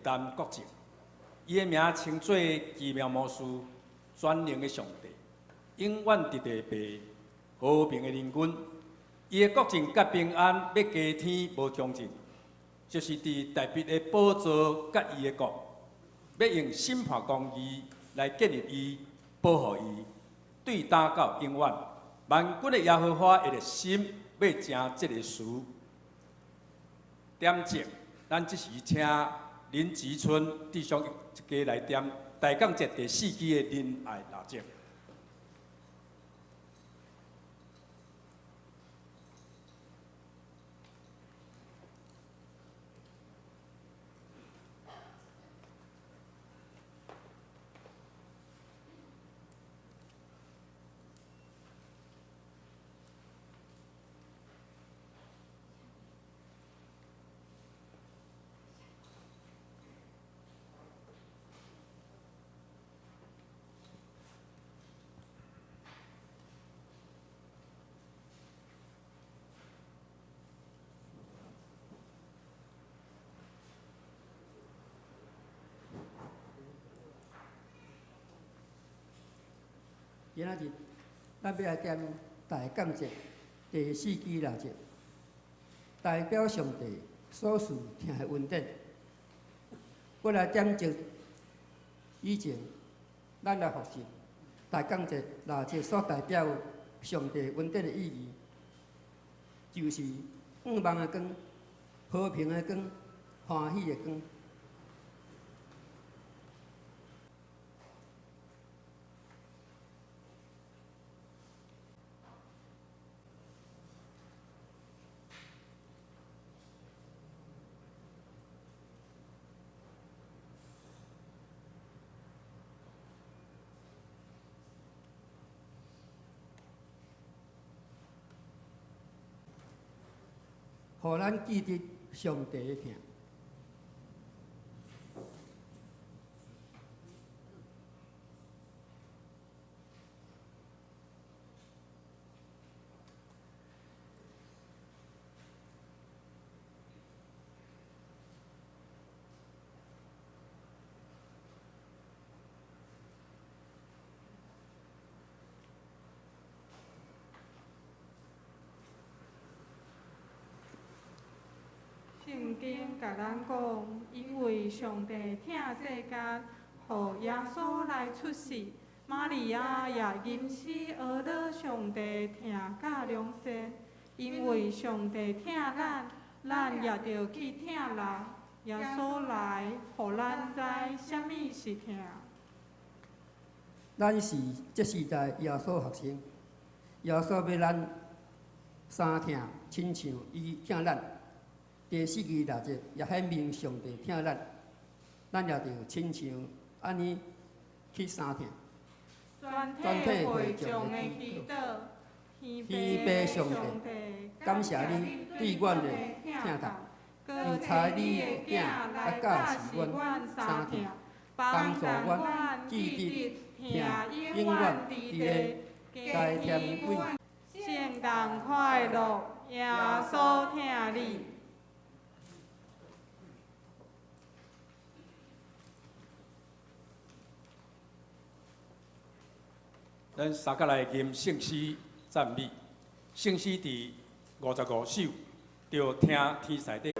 擔國政。伊的名稱做奇妙魔師、全能的上帝、永遠佇地父、和平的靈君。伊的國政佮平安欲加添無窮盡，就是佇大衛的寶座佮伊的國，欲用審判公義來建立伊、保護伊，對今到永遠。萬軍的耶和華的熱心欲成這个事。點鐘，咱這時請林吉春弟兄一家來點大降節第四支的仁愛蠟燭。今仔日，咱欲來點大降節第四支蠟燭，代表上帝所賜疼的恩典。欲來點燭以前，咱來復習大降節蠟燭所代表上帝恩典的意義，就是向望的光、和平的光、歡喜的光。予咱記得上帝的疼。聖經共咱講，因為上帝疼世間，予耶穌來出世，瑪利亞也因此學了上帝疼佮良善。因為上帝疼咱，咱也著去疼人。耶穌來，予咱知啥物是疼。咱是這時代耶穌學生，耶穌欲咱相疼，親像伊疼咱。第四支蠟燭也顯明上帝疼咱，咱也著親像按呢去相疼。全體會眾的祈禱，天父上帝，感謝你對阮的疼痛，又差你的囝來教示阮相疼，幫助阮記得疼永遠佇咧該添位。聖誕快樂，耶穌疼你。咱三個來吟聖詩讚美，聖詩佇55首，著聽天使的。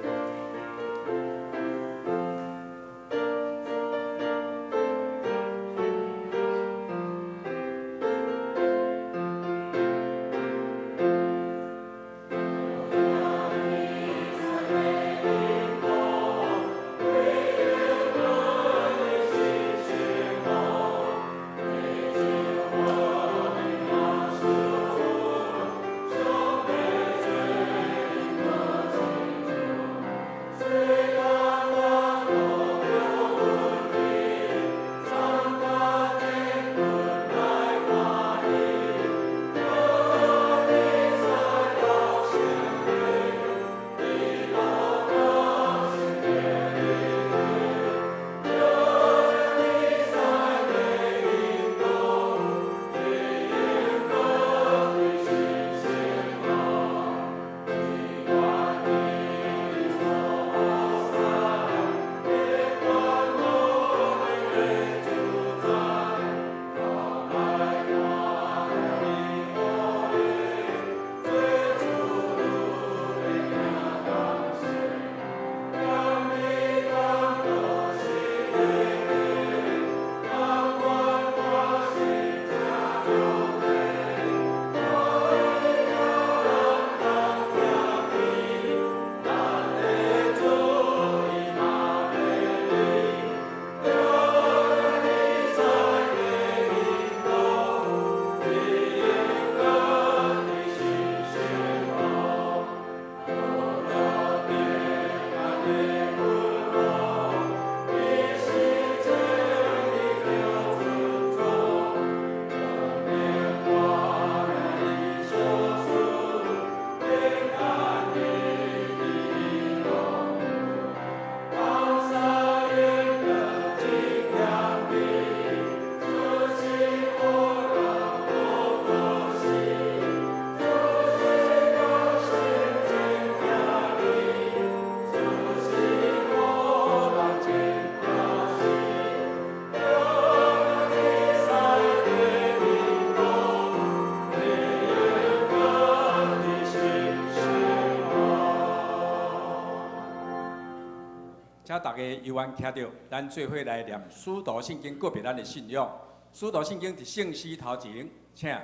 請大家猶原徛著，咱做伙來念使徒信經，告白咱的信仰。使徒信經佇聖詩頭前，請。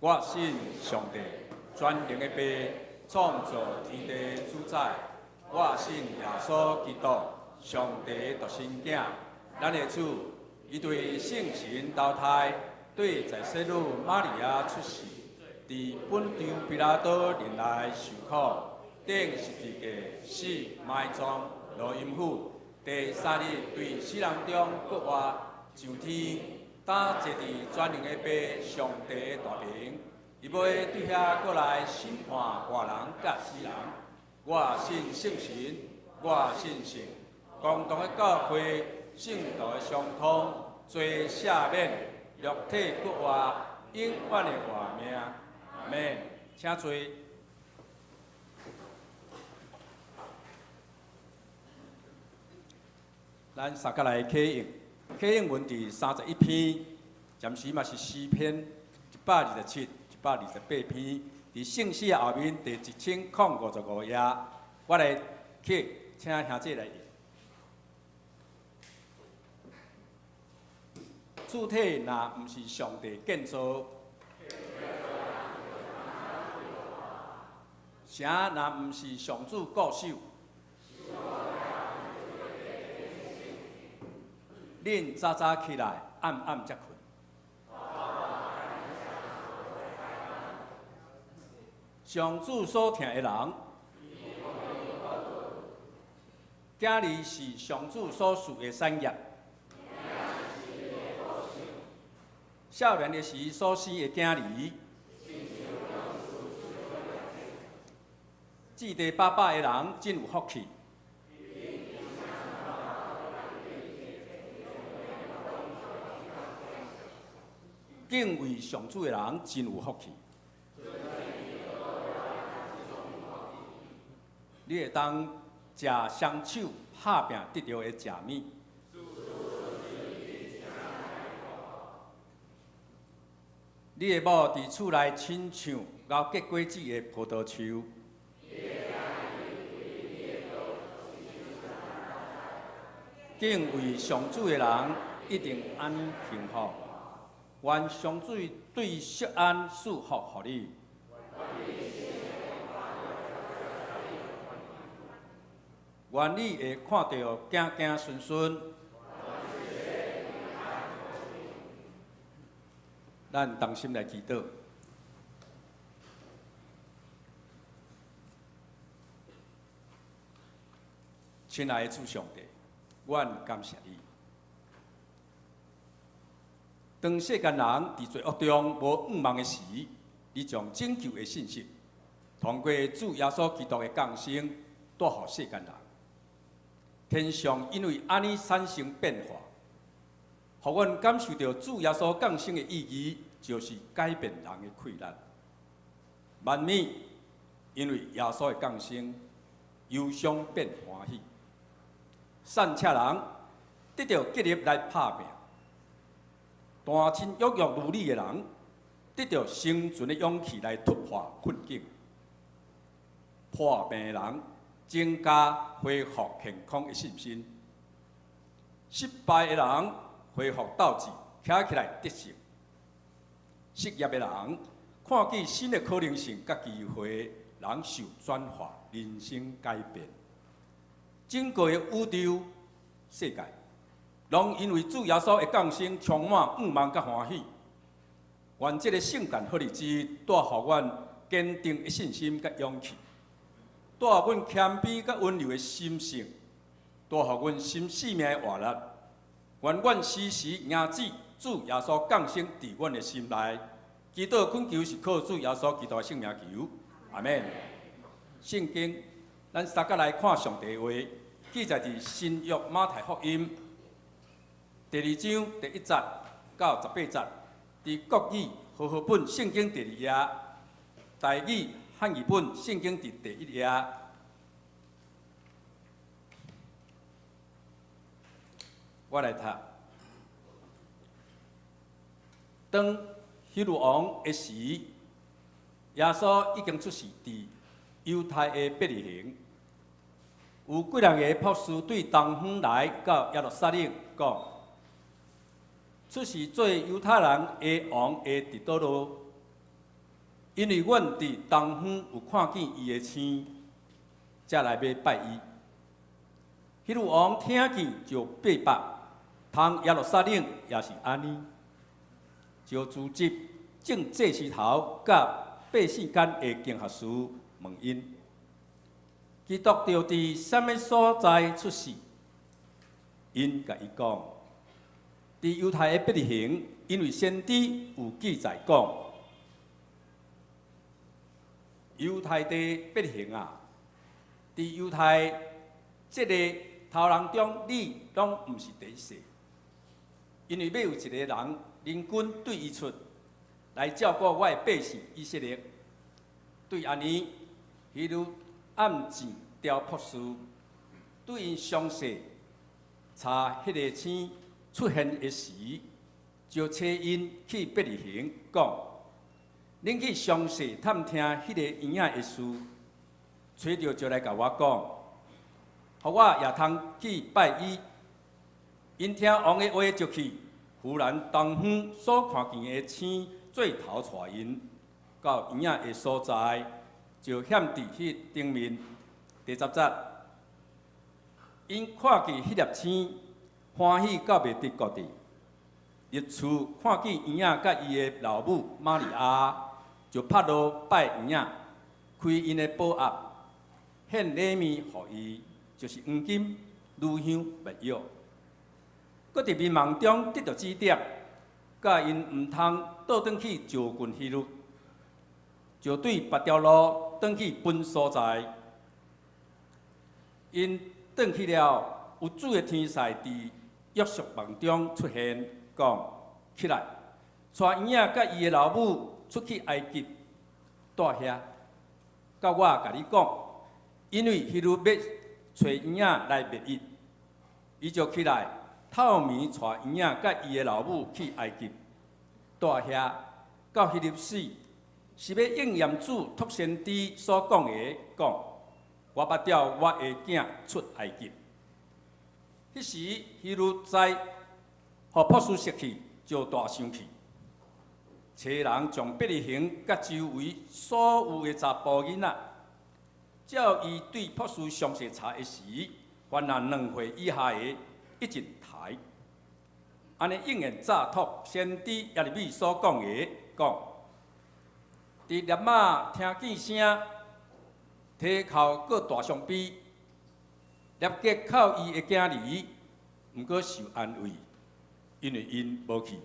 我信上帝，全能的父，創造天地主宰。我信耶穌基督，上帝獨生囝，咱的主，伊對聖神投胎，對在聖女瑪利亞出世，佇本丟彼拉多任內受苦，釘十字架，死，埋葬，落陰府，第三日對死人中復活，上天，擔坐佇全能的父上帝的大爿，伊欲對遐閣來審判活人佮死人。我信聖神，我信聖共同的教會，聖徒的相通，罪赦免，肉體復活，永遠的活命。阿們，請坐。咱三甲來啟應，啟應文佇31篇，暫時嘛是詩篇127、128篇，佇聖詩的後面第1055頁，我來啟，請兄姐來譯。主體若毋是上帝建造，城若毋是上主固守，恁早早起來，暗暗才睏。上主所疼的人，囝兒是上主所賜的產業。少年的時所生的囝兒，置地爸爸的人真有福氣。敬畏上主的人真有福氣。你會當食雙手拍拚得著的食物。你的某佇厝內親像𠢕結果子的葡萄樹。敬畏上主的人一定按呢幸福。願上主對錫安賜福予你。願你會看著子子孫孫。咱同心來祈禱。親愛的主上帝，阮感謝你。當世間人佇罪惡中無向望的時，你將拯救的信息，通過主耶穌基督的降生，帶予世間人。天上因為按呢產生變化，予阮感受著主耶穌降生的意義，就是改變人的氣力。萬物因為耶穌的降生，憂傷變歡喜。散赤人得著激勵來拍拚，單親育育兒女的人得著生存的勇氣來突破困境。破病的人增加恢復健康的信心。失敗的人恢復鬥志，徛起來得勝。失業的人看見新的可能性佮機會，人受轉化，人生改變。整個的宇宙世界，攏因為主耶穌的降生，充滿向望佮歡喜。願這个聖誕好日子帶予阮堅定的信心佮勇氣，帶予阮謙卑佮溫柔的心性，帶予阮新生命的活力。願阮時時銘記主耶穌降生佇阮的心內。祈禱懇求是靠主耶穌基督的聖名求，阿們。聖經，咱三甲來看上帝的話，記載佇新約馬太福音第二章第一節到十八節，佇國語和合本聖經第二頁，台語漢語本聖經佇第一頁。我來讀。當希律王的時，耶穌已經出世佇猶太的伯利恆。有幾若个博士對東方來到耶路撒冷，講：出世做猶太人的王會佇佗落？因為阮佇東方有看見伊的星，才來欲拜伊。希律王聽見就八百，通耶路撒冷也是按呢，就組織眾祭司頭佮百姓間的經學士問𪜶：基督著佇啥物所在出世？𪜶共伊講：佇猶太的伯利恆，因為先知有記載講：猶太地伯利恆啊，佇猶太這個頭人中，你攏毋是第一細，因為欲有一個人領軍對伊出來照顧我的百姓以色列。對按呢，希律暗箭調博士，對𪜶詳細查彼个星出現的時，就差𪜶去伯利恆，講：恁去詳細探聽彼个嬰仔的事，揣著就來共我講，予我也通去拜伊。𪜶聽王的話就去，忽然東方所看見的星做頭帶𪜶到嬰仔的所在，就現佇彼頂面。第十節，𪜶看見彼粒星，歡喜到袂得閣佇。入厝看見嬰仔佮伊的老母瑪利亞，就拍落拜嬰仔，開𪜶的寶盒，獻禮物予伊，就是黃金、乳香、沒藥。閣佇眠夢中得著指點，教𪜶毋通倒轉去就近希律，就對別條路轉去本所在。𪜶轉去了，有主的天使佇約瑟夢中出現，講：起來，帶嬰仔佮伊的老母出去埃及，蹛遐，到我共你講，因為希律欲揣嬰仔來滅伊，伊就起來，透暝帶嬰仔佮伊的老母去埃及，蹛遐，到彼日死，是欲應驗主託先知所講的，講：我捌調我的囝出埃及。彼時希律知，予博士殺去，就大生氣，差人將伯利恆佮周圍所有的查埔囡仔，照伊對博士詳細查的時，凡若2歲以下的，一盡刣。按呢應驗早託先知耶利米所講的，講：佇喇馬聽見聲，啼哭閣大傷悲，拉結哭伊的囝兒，毋過受安慰，因為𪜶無去。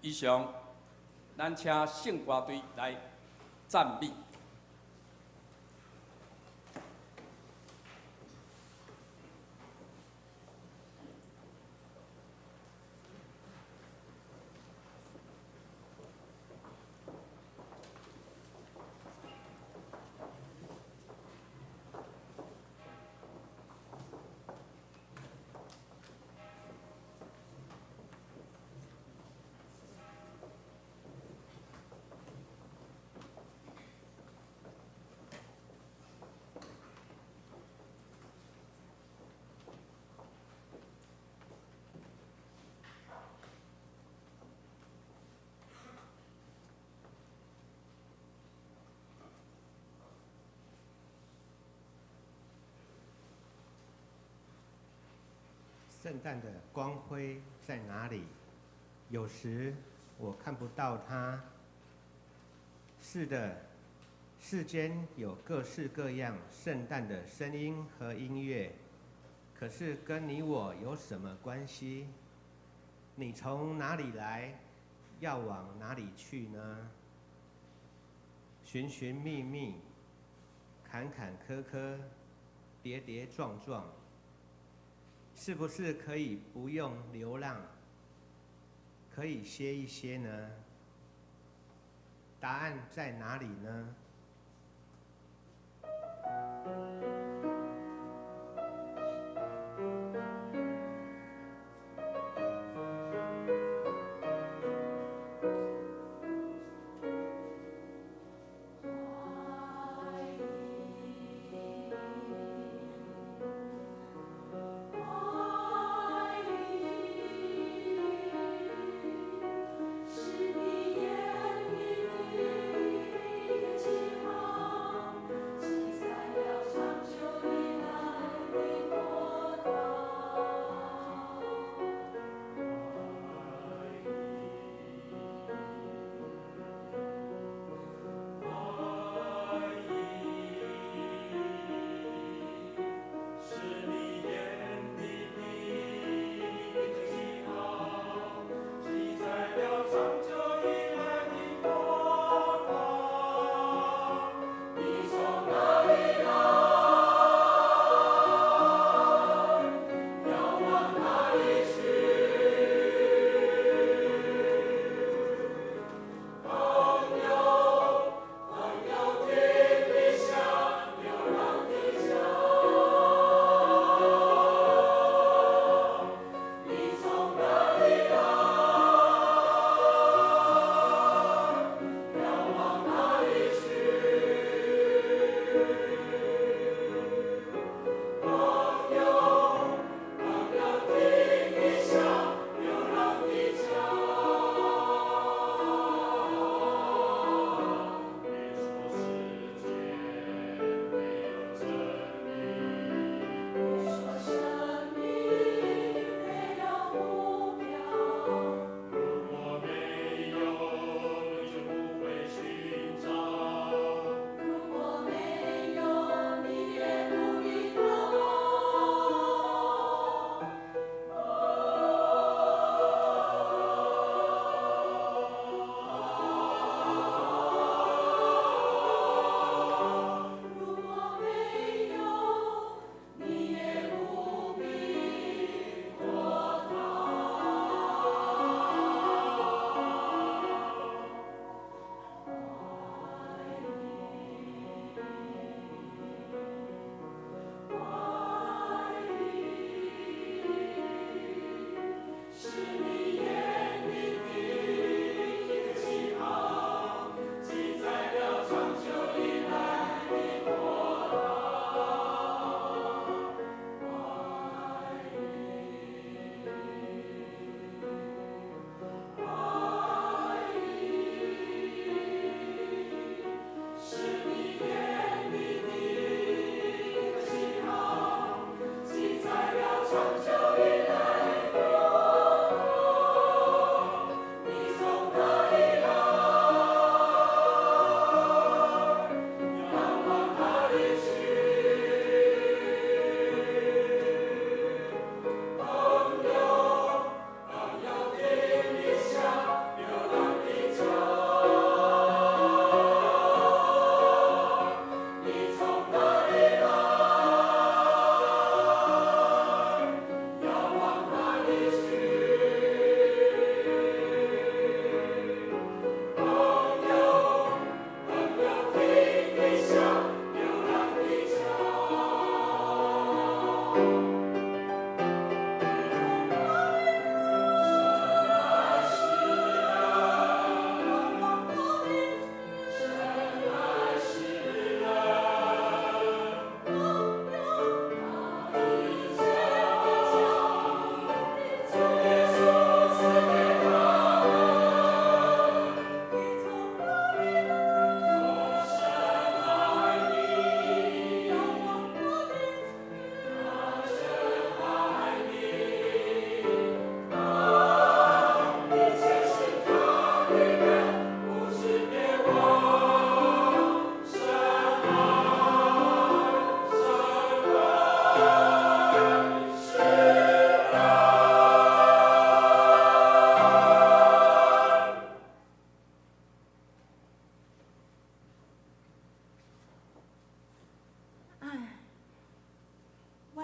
以上，咱請聖歌隊來讚美。聖誕的光輝在哪裡？有時我看不到它。是的，世間有各式各樣聖誕的聲音和音樂，可是跟你我有什麼關係？你從哪裡來，要往哪裡去呢？尋尋覓覓，坎坎坷坷，跌跌撞撞，是不是可以不用流浪，可以歇一歇呢？答案在哪裡呢？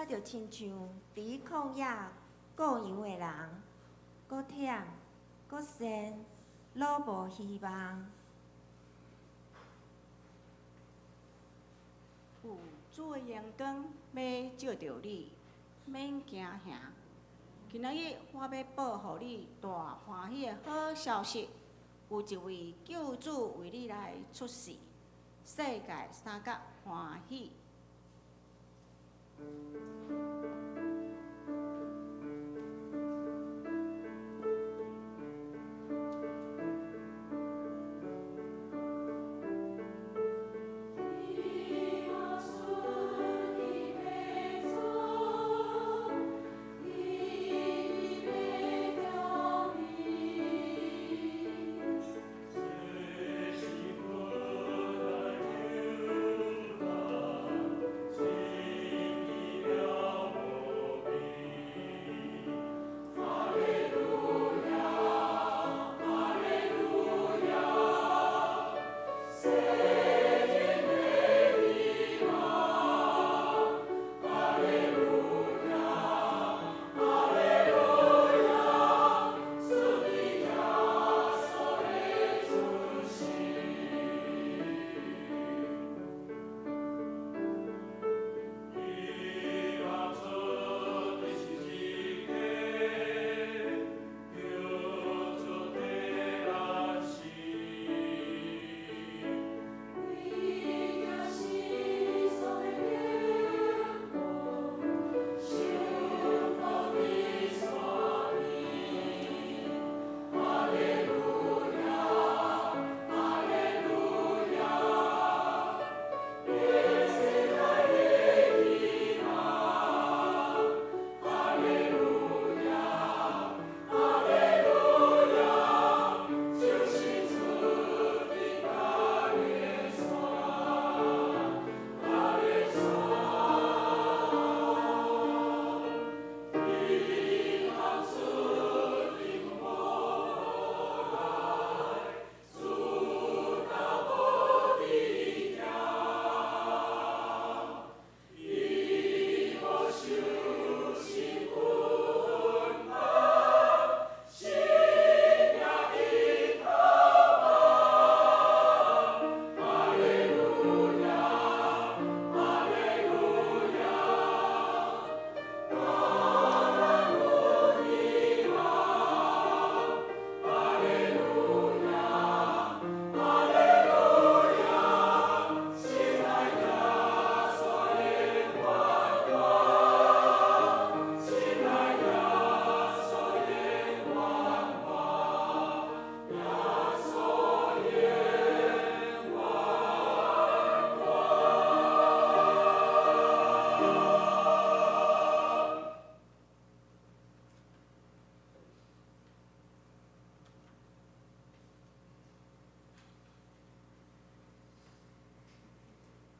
就親像佇曠野顧羊的人，閣忝閣鉎，攏無希望。有主的榮光欲照著你，免驚嚇。今仔日我欲報予你大歡喜的好消息，有一位救主為你來出世，世界相佮歡喜。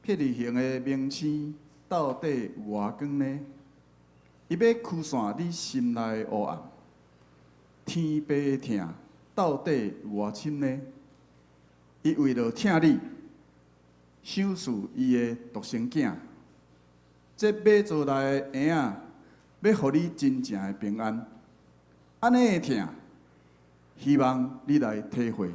伯利恆的明星到底有偌光呢？伊欲驅散你心內的烏暗。天父的疼到底有偌深呢？伊為著疼你，賞賜伊的獨生囝。這馬槽內的嬰仔，欲予你真正的平安。按呢的疼，希望你來體會。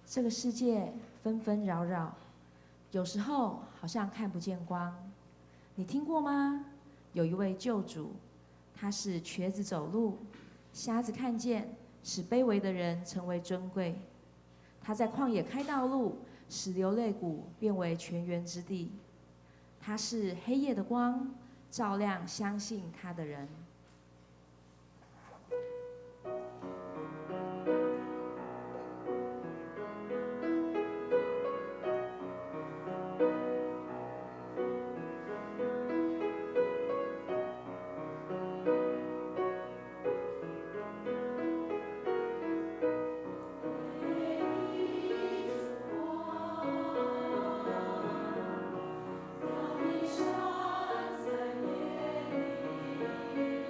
這個世界紛紛擾擾，有時候好像看不見光。你聽過嗎？有一位救主，他使瘸子走路，瞎子看見，使卑微的人成為尊貴。他在曠野開道路，使流淚谷變為泉源之地。他是黑夜的光，照亮相信他的人。在夜裡。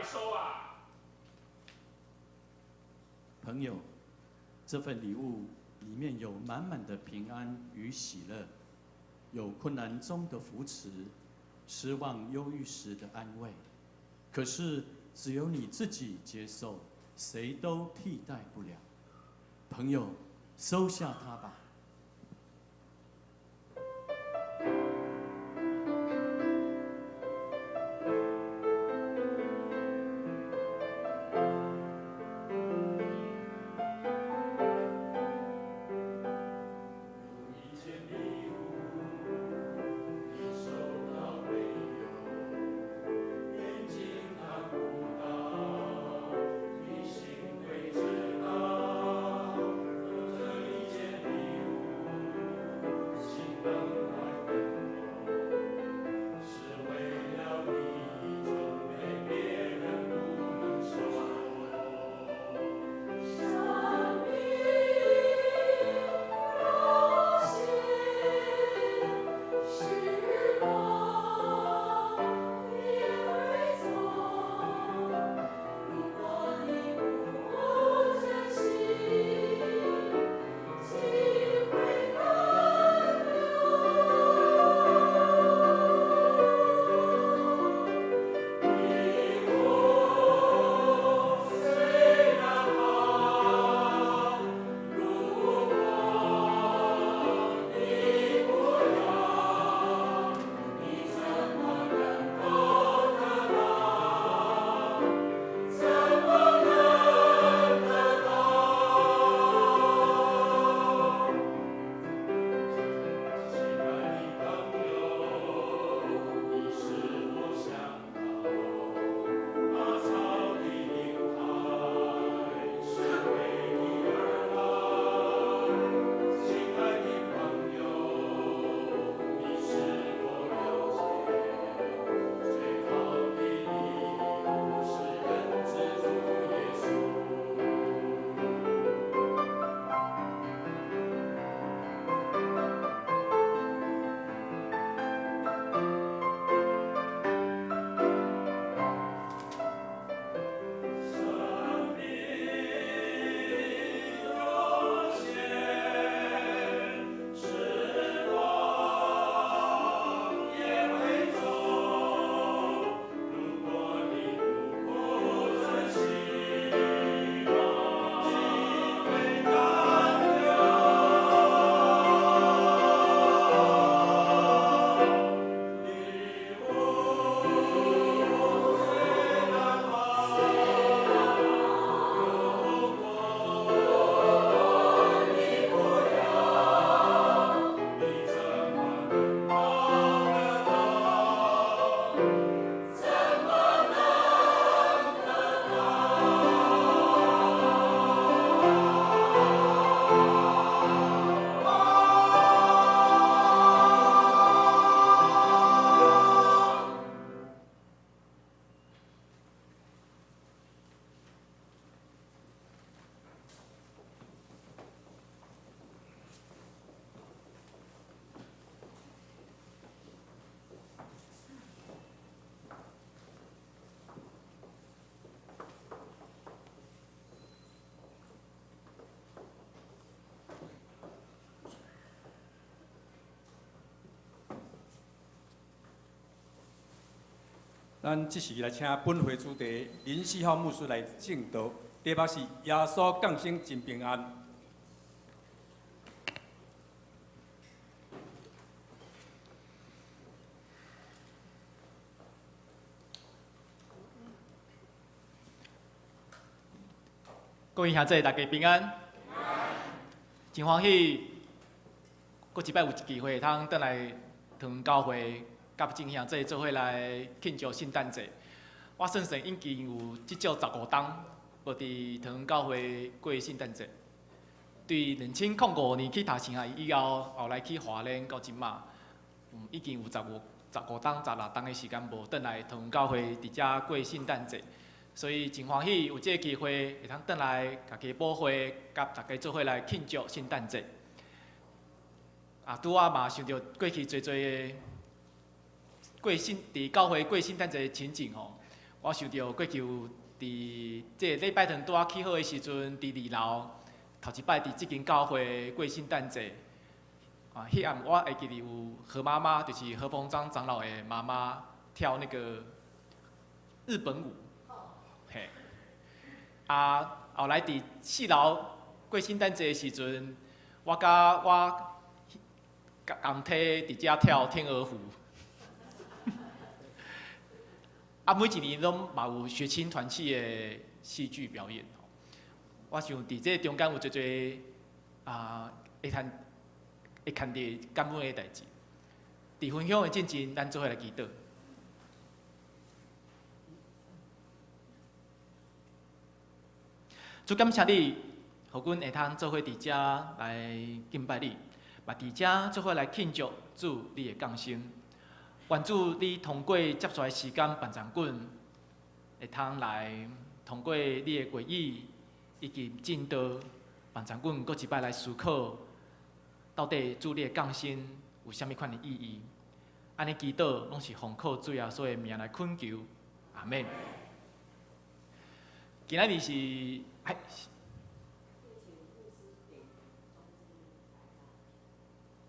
收啊！朋友，這份禮物裡面有滿滿的平安與喜樂，有困難中的扶持，失望憂鬱時的安慰。可是只有你自己接受，誰都替代不了。朋友，收下它吧。咱這時來請本會主題林世浩牧師來證道，題目是耶穌降生真平安。各位兄弟，大家平安。真歡喜，閣一擺有機會通轉來桃園教會，佮眾兄弟做伙來慶祝聖誕節。我算算已經有至少15冬無佇桃園教會過聖誕節。對2005年去讀神學以後，後來去華聯到這馬，已經有15冬、16冬的時間無轉來桃園教會佇遮過聖誕節。所以真歡喜有這個機會會通轉來家己母會，佮大家做伙來慶祝聖誕節。啊，拄仔嘛想著過去濟濟的過聖佇教會過聖誕節的情景吼。我想著過去有佇這个禮拜堂拄仔起好的時陣，佇二樓頭一擺佇這間教會過聖誕節。啊，彼暗我會記得有何媽媽，就是何鴻章長老的媽媽跳那個日本舞，嘿。啊，後來佇四樓過聖誕節的時陣，我佮我仝梯佇遮跳天鵝湖。啊，每一年攏嘛有學青團契的戲劇表演。我想佇這中間有濟濟啊，會通會看著感恩的代誌。佇分享的進前，咱做伙來祈禱。主感謝你，予阮會通做伙佇遮來敬拜你，嘛佇遮做伙來慶祝主你的降生。願主你通過接下來時間，幫助阮會通來通過你的話語以及證道，幫助阮閣一擺來思考，到底主你的降生有啥物款的意義？按呢祈禱，攏是奉靠主耶穌的名來懇求，阿們。今仔日是，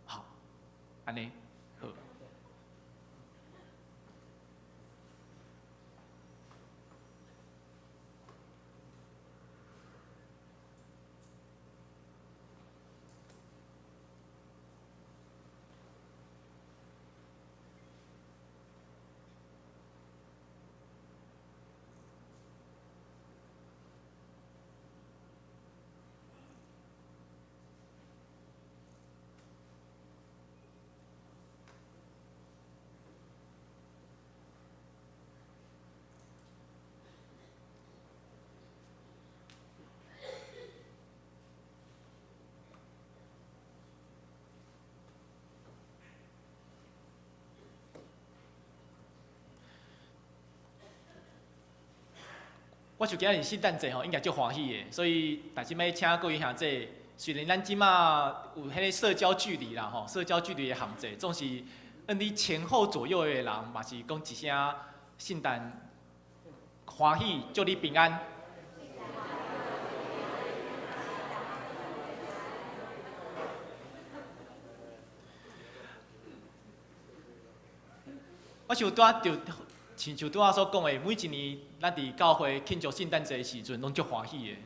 好，按呢。我想今仔日聖誕節吼，應該足歡喜的，所以但是欲請各位兄弟，雖然咱這馬有彼个社交距離啦吼，社交距離的限制，總是按你前後左右的人嘛是講一聲聖誕歡喜，祝你平安。我想拄仔就親像拄仔所講的，每一年咱佇教會慶祝聖誕節的時陣，攏足歡喜的，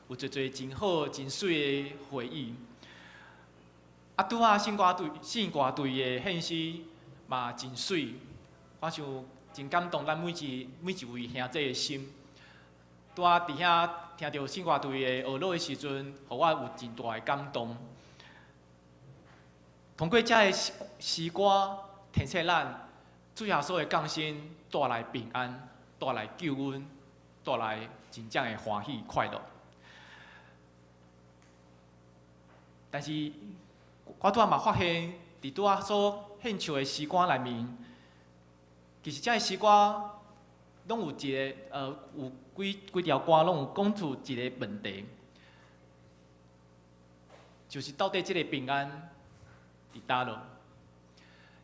有濟濟真好、真媠的回憶。啊，拄仔聖歌隊、聖歌隊的獻詩嘛真媠，我想真感動咱每一位兄弟的心。拄仔佇遐聽著聖歌隊的學樂的時陣，予我有真大的感動。通過這个詩歌提醒咱，主耶穌的降生帶來平安，帶來救恩，帶來真正的歡喜快樂。但是，我拄仔嘛發現，佇拄仔所獻唱的詩歌內面，其實這个詩歌攏有一个有幾幾條歌攏有講出一个問題，就是到底這个平安佇佗落？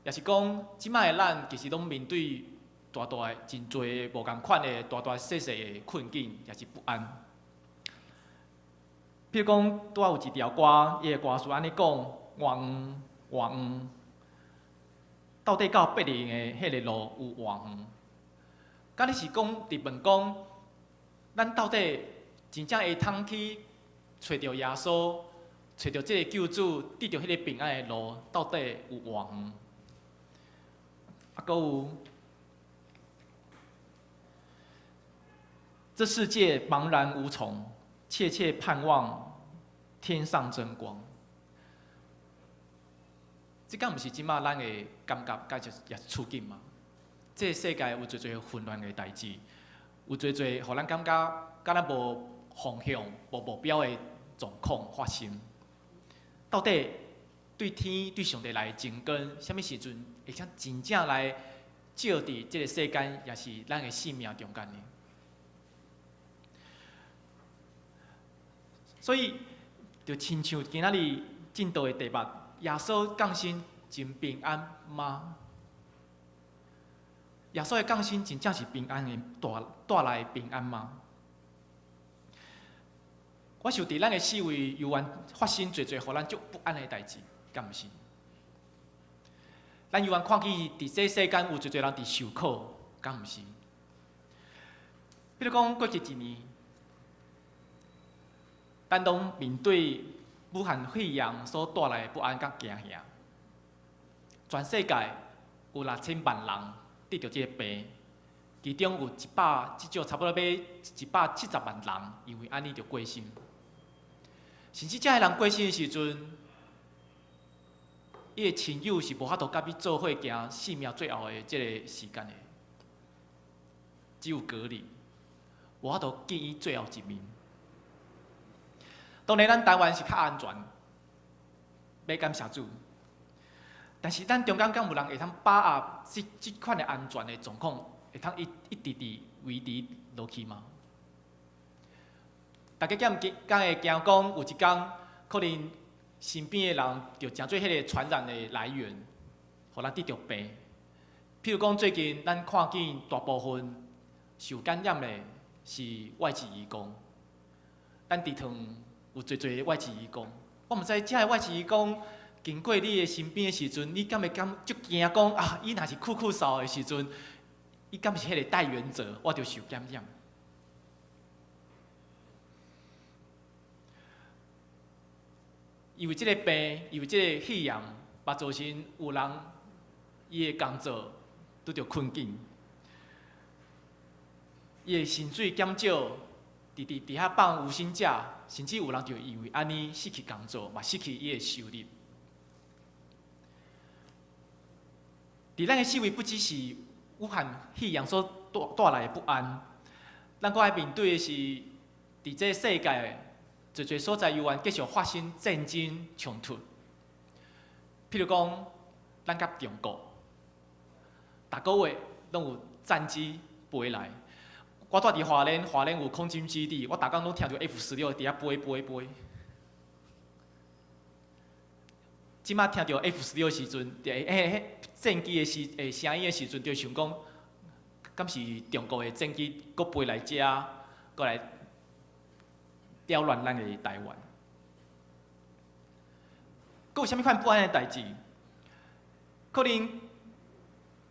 也是講，這擺的咱其實攏面對大大的、真濟無仝款的大大細細的困境，也是不安。譬如講，拄仔有一條歌，伊的歌詞按呢講：偌遠，偌遠，到底到伯利恆的彼个路有偌遠？敢你是講佇問講，咱到底真正會通去揣著耶穌，揣著這個救主，得著彼个平安的路，到底有偌遠？啊，閣有，這世界茫然無從，切切盼望天上真光。這敢毋是這馬咱的感覺，佮就是也是處境嗎？這个世界有濟濟混亂的代誌，有濟濟予咱感覺敢若無方向、無目標的狀況發生。到底對天、對上帝來的真光，啥物時陣會當真正來照佇這个世間，也是咱的生命中間呢？所以，就親像今仔日證道的題目，耶穌降生真平安嗎？耶穌的降生真正是平安的帶帶來平安嗎？我想佇咱的四圍猶原發生濟濟予咱足不安的代誌，敢毋是？咱猶原看見佇這世間有濟濟人佇受苦，敢毋是？比如講過去一年，咱攏面對武漢肺炎所帶來的不安佮驚嚇，全世界有6000萬人得著這個病，其中有一百至少差不多欲170萬人因為按呢就過身。甚至這个人過身的時陣，伊的親友是無法度佮伊做伙行生命最後的這个時間的，只有隔離，無法度見伊最後一面。當然，咱台灣是較安全，欲感謝主。但是咱中間敢有人會通把握這這款的安全的狀況，會通一一直直維持落去嗎？大家敢毋驚？敢會驚講有一工可能身邊的人就成做彼个傳染的來源，予咱得著病。譬如講，最近咱看見大部分受感染的是外籍移工，咱佇堂有濟濟外籍移工，我毋知這个外籍移工經過你的身邊的時陣，你敢會感足驚講啊？伊若是咳咳嗽的時陣，伊敢是彼个帶原者，我就受感染。因為這个病，因為這个肺炎，嘛造成有人伊的工作拄著困境，伊的薪水減少，直直佇遐放無薪假，甚至有人就因為按呢失去工作，嘛失去伊的收入。佇咱的四圍，不只是武漢肺炎所帶帶來的不安，咱閣愛面對的是，佇這个世界濟濟所在猶原繼續發生戰爭衝突。譬如講，咱佮中國，逐个月攏有戰機飛來。我住佇花蓮，花蓮有空軍基地，我逐工攏聽著 F-16佇遐飛飛飛。這馬聽著 F-16時陣，佇彼戰機的時的聲音的時陣，就想講，敢是中國的戰機閣飛來遮，閣來擾亂咱的台灣。閣有啥物款不安的代誌？可能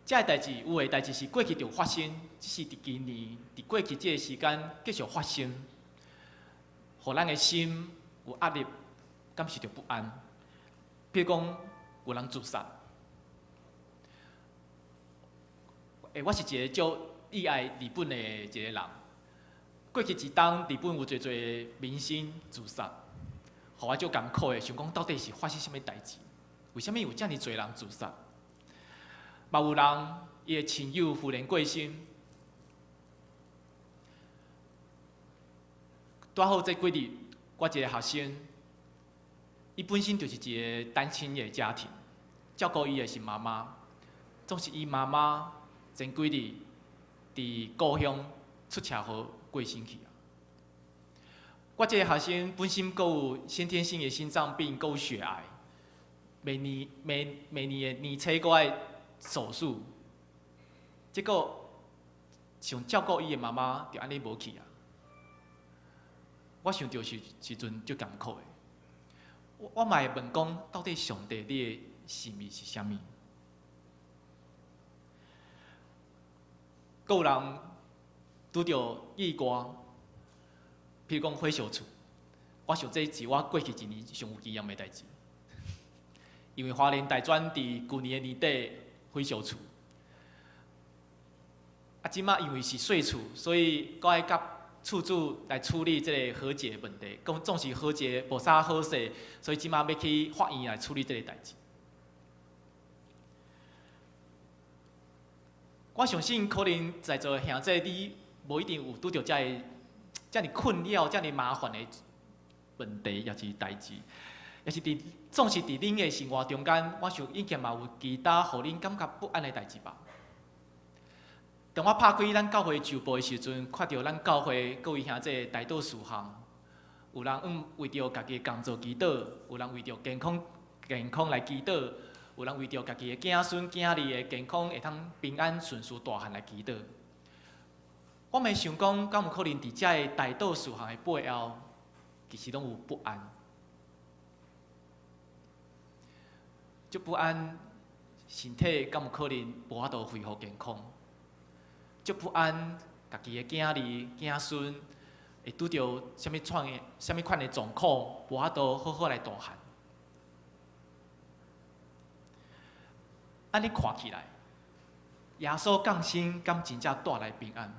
這个代誌有的代誌是過去就發生，只是佇今年，佇過去這个時間繼續發生，予咱的心有壓力，感受著不安。比如講，有人自殺。欸，我是一个足熱愛日本的一个人。過去一冬，日本有濟濟明星自殺，予我足艱苦的，想講到底是發生啥物代誌？為啥物有遮爾濟人自殺？嘛有人伊的親友忽然過身。拄好這幾日，我一個學生，伊本身就是一個單親的家庭，照顧伊的是媽媽，總是伊媽媽前幾日佇故鄉出車禍過身去啊！我這個學生本身閣有先天性的心臟病，閣有血癌，每年每每年的年初閣愛手術，結果上照顧伊的媽媽就按呢無去啊！我想著時時陣足艱苦的，我我嘛會問講，到底上帝你的心意是啥物？閣有人拄著意外，譬如講火燒厝，我想這是我過去一年上有經驗的代誌，因為花蓮大專佇舊年的年底火燒厝，啊，這馬因為是稅厝，所以閣愛佮厝主來處理這个和解的問題，講總是和解無啥好勢，所以這馬欲去法院來處理這个代誌。我相信可能在座的兄弟你無一定有拄著遮个遮爾困擾、遮爾麻煩的問題，抑是代誌，抑是佇總是佇恁的生活中間，我想應該嘛有其他予恁感覺不安的代誌吧。當我拍開咱教會周報的時陣，看著咱教會各位兄弟代禱事項，有人為著家己的工作祈禱，有人為著健康健康來祈禱，有人為著家己的囝孫囝兒的健康會通平安順遂大漢來祈禱。我會想講，敢有可能佇遮个代禱事項的背後，其實攏有不安，這不安身體敢有可能無法度恢復健康？這不安家己的囝兒囝孫會拄著啥物款的、啥物款的狀況，無法度好好來大漢。按呢看起來，耶穌降生敢真正帶來平安？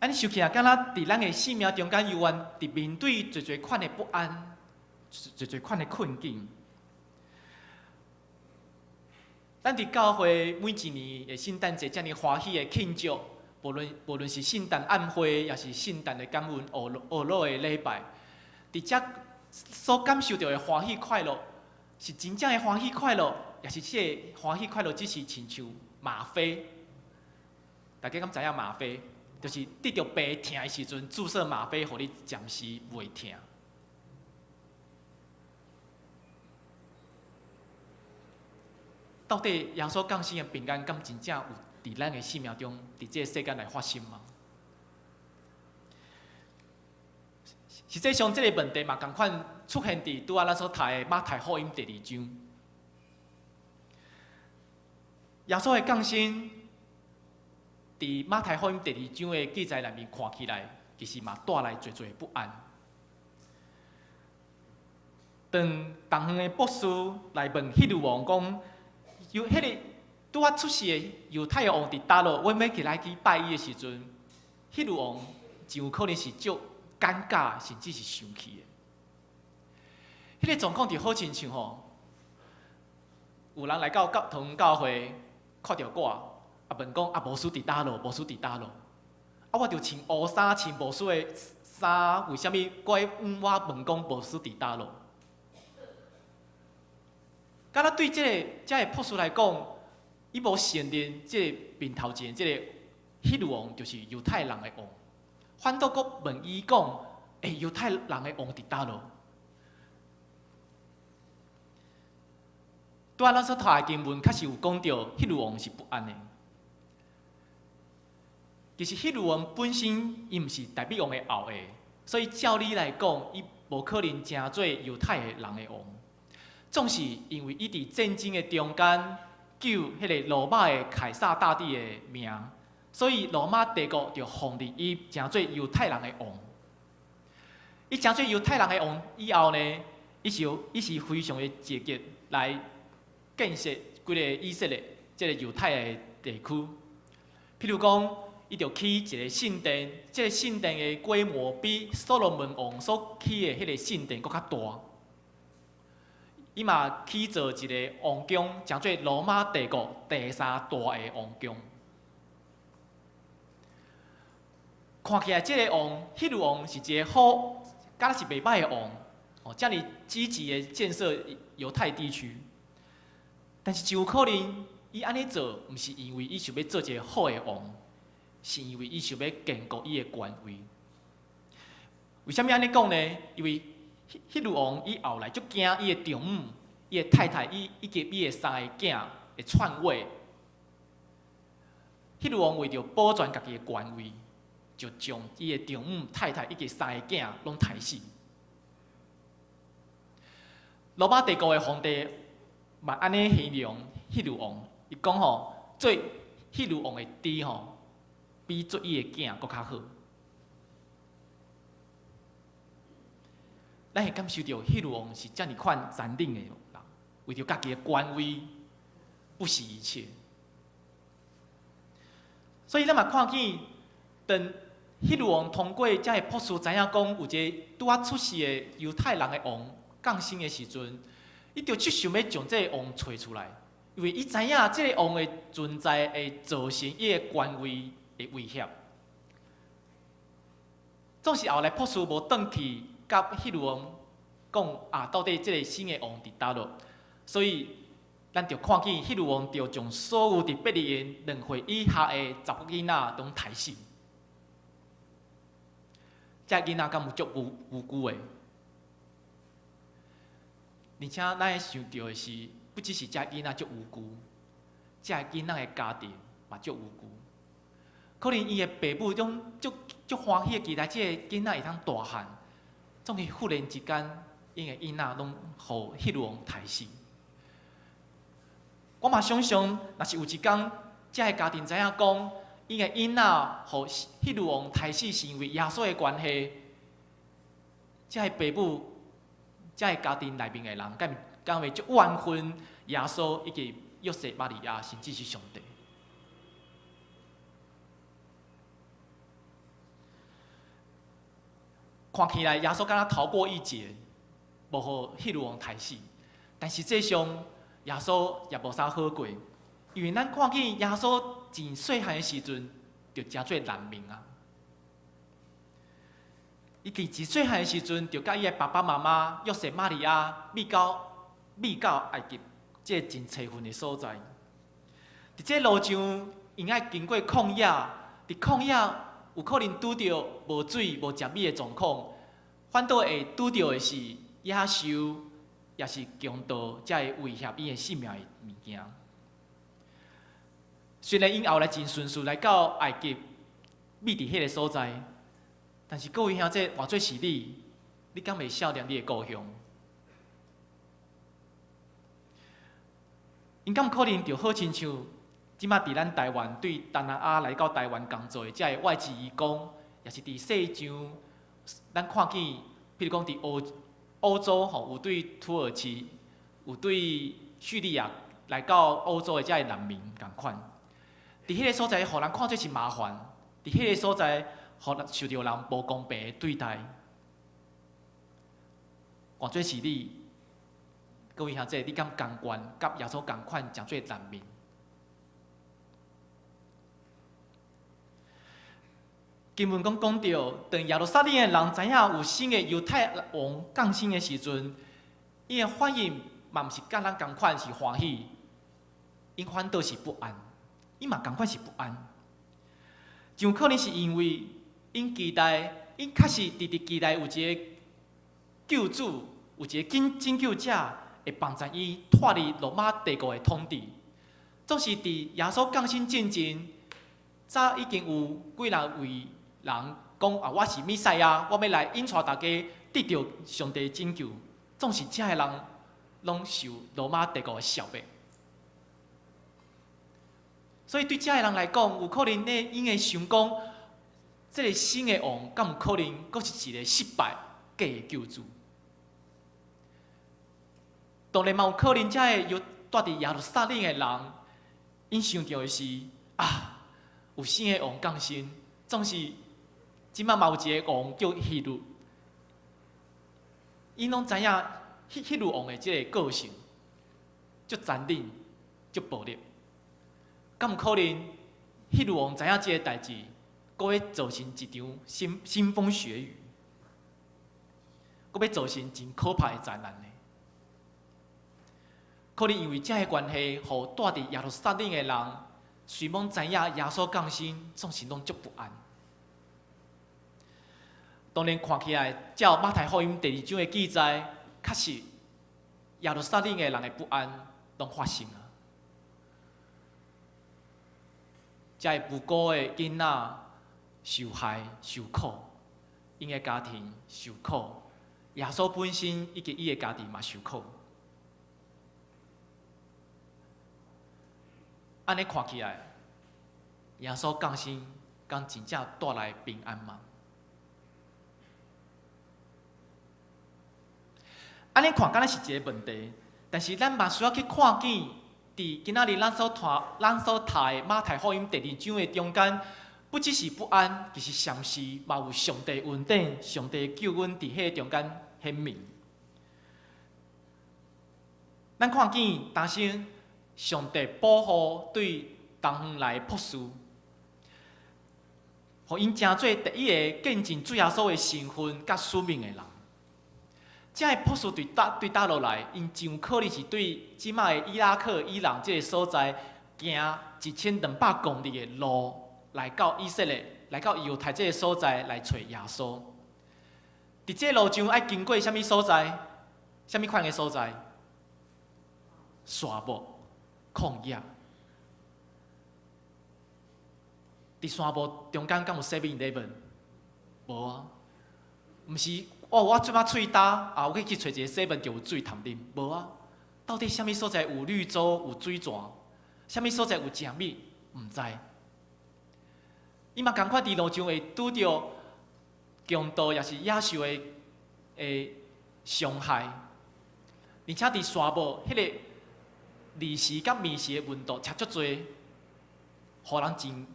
按呢想起來，敢若佇咱的生命中間，猶原佇面對濟濟款的不安，濟濟款的困境。咱佇教會每一年的聖誕節，遮爾歡喜的慶祝，無論是聖誕晚會，抑是聖誕的感恩學樂的禮拜，佇遮所感受著的歡喜快樂，是真正的歡喜快樂，抑是這个歡喜快樂只是親像嗎啡？大家敢知影嗎啡？就是得著病疼的時陣，注射嗎啡，予你暫時袂疼。到底耶穌降生的平安，敢真正有佇咱的生命中，佇這个世間來發生嗎？實際上，這个問題嘛，仝款出現佇拄仔咱所讀的馬太福音第二章。耶穌的降生，佇馬太福音第二章的記載內面看起來，其實嘛帶來濟濟不安。當東方的博士來問希律王講，猶彼个拄仔出世的猶太王佇佗落，阮欲起來去拜伊的時陣，希律王真有可能是足尷尬，甚至是生氣的。彼个狀況就好親像吼，有人來到教堂教會，看著我，啊問講啊牧師佇佗落，牧師佇佗落，啊我就穿烏衫，穿牧師的衫，為啥物閣愛問我問講牧師佇佗落？敢若對這个遮个博士來講，伊無承認這个面頭前這个希律王就是猶太人的王，反倒閣問伊講：欸，猶太人的王佇佗落？拄仔咱所讀的經文確實有講著希律王是不安的。其實希律王本身伊毋是大衛王的後裔，所以照理來講，伊無可能成做猶太的人的王。總是因為伊佇戰爭的中間救彼个羅馬的凱撒大帝的命，所以羅馬帝國就封立伊成做猶太人的王。伊成做猶太人的王以後呢，伊是非常的積極來建設規個以色列這个猶太的地區。譬如講，伊就起一個聖殿，這个聖殿的規模比所羅門王所起的彼个聖殿閣較大。伊嘛起造一个王宮，成做羅馬帝國第三大的王宮。看起來，這个王希律王是一個好，敢若是袂䆀的王，哦，遮爾積極的建設猶太地區。但是真有可能，伊按呢做，毋是因為伊想欲做一个好的王，是因為伊想欲堅固伊的權威。為啥物按呢講呢？因為希律王伊後來足驚伊的丈母、伊的太太、伊以及伊的三个囝會篡位。希律王為著保全家己的權位，就將伊的丈母、太太以及三个囝攏刣死。羅馬帝國的皇帝嘛按呢形容希律王，伊講吼，做希律王的豬吼，比做伊的囝閣較好。咱會感受著希律王是遮爾款殘忍的人，為著家己的權威不惜一切。所以咱嘛看見，當希律王通過遮个博士知影講有一个拄仔出世的猶太人的王降生的時陣，伊就足想欲將這个王揣出來，因為伊知影這个王的存在會造成伊的權威的威脅。總是後來博士無轉去。佮希律王講啊，到底這个新的王佇佗落？所以咱就看見希律王就將所有佇伯利恆兩歲以下的查某囡仔攏刣死。這囡仔敢有足無辜的？而且咱會想著的是，不只是這囡仔足無辜，這囡仔的家庭嘛足無辜。可能伊的爸母攏足足歡喜的期待這个囡仔會通大漢，總是忽然之間，𪜶的囡仔攏予希律王刣死。我嘛想象，若是有一工，這个家庭知影講，𪜶的囡仔予希律王刣死是因為耶穌的關係，這个爸母、這个家庭內面的人，敢敢會足怨恨耶穌以及約瑟、瑪利亞，甚至是上帝。看起來耶穌敢若逃過一劫，無予希律王刣死，但實際上耶穌也無啥好過，因為咱看見耶穌真細漢的時陣，就成做難民啊！伊佇真細漢的時陣，就佮伊的爸爸媽媽約瑟、瑪利亞避到避到埃及這個真凄遠的所在。佇這路上，𪜶愛經過曠野，佇曠野有可能拄著無水、無食物的狀況，反倒會拄著的是野獸，也是強盜，才會威脅𪜶的性命的物件。雖然𪜶後來真順遂來到埃及，覕佇彼个所在，但是各位兄弟，換做是你，你敢會想念你的故鄉？𪜶敢可能就好親像這馬佇咱台灣對東南亞來到台灣工作的這个外籍移工，也是佇世上咱看見，譬如講佇歐歐洲吼，有對土耳其，有對敘利亞來到歐洲的這个難民仝款。佇彼个所在，予人看做是麻煩；佇彼个所在，予人受著人無公平的對待。換做是你，各位兄弟，你敢甘願佮耶穌仝款，成做難民？經文講講著，當耶路撒冷的人知影有新的猶太王降生的時陣，𪜶的反應嘛毋是佮咱仝款是歡喜，𪜶反倒是不安。𪜶嘛仝款是不安，真有可能是因為𪜶期待，𪜶確實直直期待有一個救主，有一個拯拯救者會幫助伊脫離羅馬帝國的統治。總是佇耶穌降生進前，早已經有幾若位人講啊，我是彌賽亞，我欲來引帶大家得著上帝拯救。總是這个人攏受羅馬帝國的消滅。所以對這个人來講，有可能呢，𪜶會想講，這个新的王，敢有可能閣是一个失敗假的救主？當然嘛有可能，這个猶住佇耶路撒冷的人，𪜶想著的是啊，有新的王降生，總是這擺嘛有一个王叫希律，𪜶攏知影希希律王的這个個性，足殘忍，足暴力。敢有可能，希律王知影這个代誌，閣欲造成一場腥腥風血雨，閣欲造成真可怕的災難呢？可能因為這个關係，予住佇耶路撒冷的人，雖罔知影耶穌降生，總是攏足不安。當然看起來，照馬太福音第二章的記載，確實耶路撒冷的人的不安攏發生啊。這个無辜的囡仔受害受苦，𪜶的家庭受苦，耶穌本身以及伊的家庭嘛受苦。按呢看起來，耶穌降生，敢真正帶來平安嗎？按呢看，敢若是一个問題，但是咱嘛需要去看見。佇今仔日咱所讀、咱所讀的馬太福音第二章的中間，不只是不安，其實同時嘛有上帝恩典、上帝救恩佇彼个中間顯明。咱看見當時上帝保護對東方來的僕士，予𪜶成做第一个見證主耶穌的身份佮使命的人。這个僕士對佗對佗落來，𪜶真有可能是對這擺的伊拉克、伊朗這个所在，行1200公里的路來到以色列，來到猶太這个所在來揣耶穌。佇這个路上愛經過啥物所在？啥物款的所在？沙漠曠野。佇沙漠中間敢有 Seven Eleven？無啊，毋是哦，我這擺喙焦啊，我去揣一个 Seven 就有水通啉，無啊。到底啥物所在有綠洲、有水泉？啥物所在有食物？毋知。伊嘛仝款佇路上會拄著強盜，抑是野獸的傷害，而且佇沙漠彼个日時佮暝時的溫度差足濟，予人真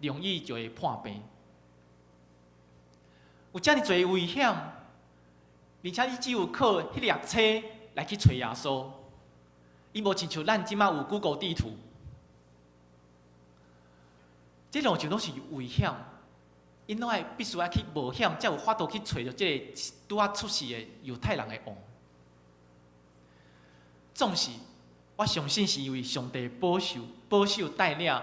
容易就會破病。有遮爾濟危險，而且伊只有靠彼粒星來去揣耶穌，伊無親像咱這馬有 Google 地圖，這路上攏是危險，𪜶攏愛必須愛去冒險，才有法度去揣著這个拄仔出世的猶太人的王。總是，我相信是因為上帝保守、保守帶領，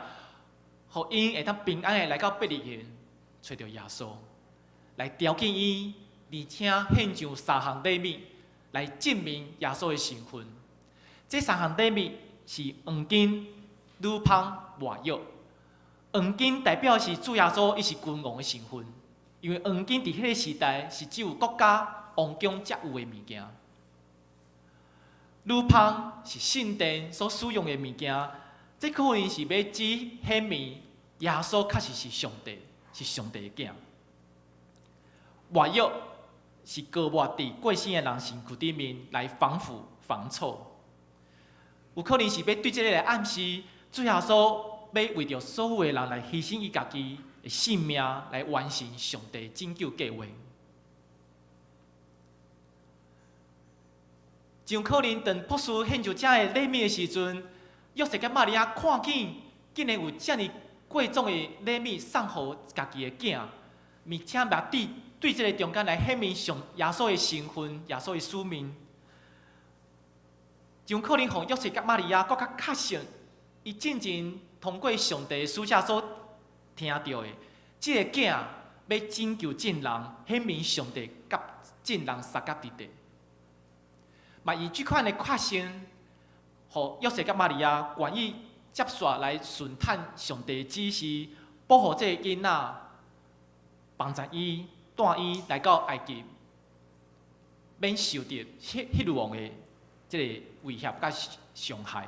予𪜶會當平安的來到伯利恆，揣著耶穌，來朝見伊，而且獻上三項禮物來證明耶穌的身份。這三項禮物是黃金、乳香、沒藥。黃金代表是主耶穌，伊是君王的身份，因為黃金佇彼个時代是只有國家王宮才有的物件。乳香是聖殿所使用的物件，這可能是欲指顯明耶穌確實是上帝，是上帝的囝。沒藥是膏抹佇過身的人身軀頂面來防腐防臭，有可能是欲對這个來暗示主耶穌欲為著所有的人來犧牲伊家己的性命，來完成上帝拯救計劃。真有可能，當博士獻上遮个禮物的時陣，約瑟佮瑪利亞看見，竟然有遮爾貴重的禮物送予家己的囝，而且嘛對對這个中間來顯明上耶穌的身份、耶穌的使命，真有可能予約瑟佮瑪利亞閣較確信，伊進前通過上帝使者所聽著的，這个囝欲拯救眾人，顯明上帝佮眾人相佮佇底。嘛，以這款的確信，予約瑟佮瑪利亞願意接續來順探上帝指示，保護這个囡仔，幫助伊帶伊來到埃及，免受著希律王的這个威脅佮傷害。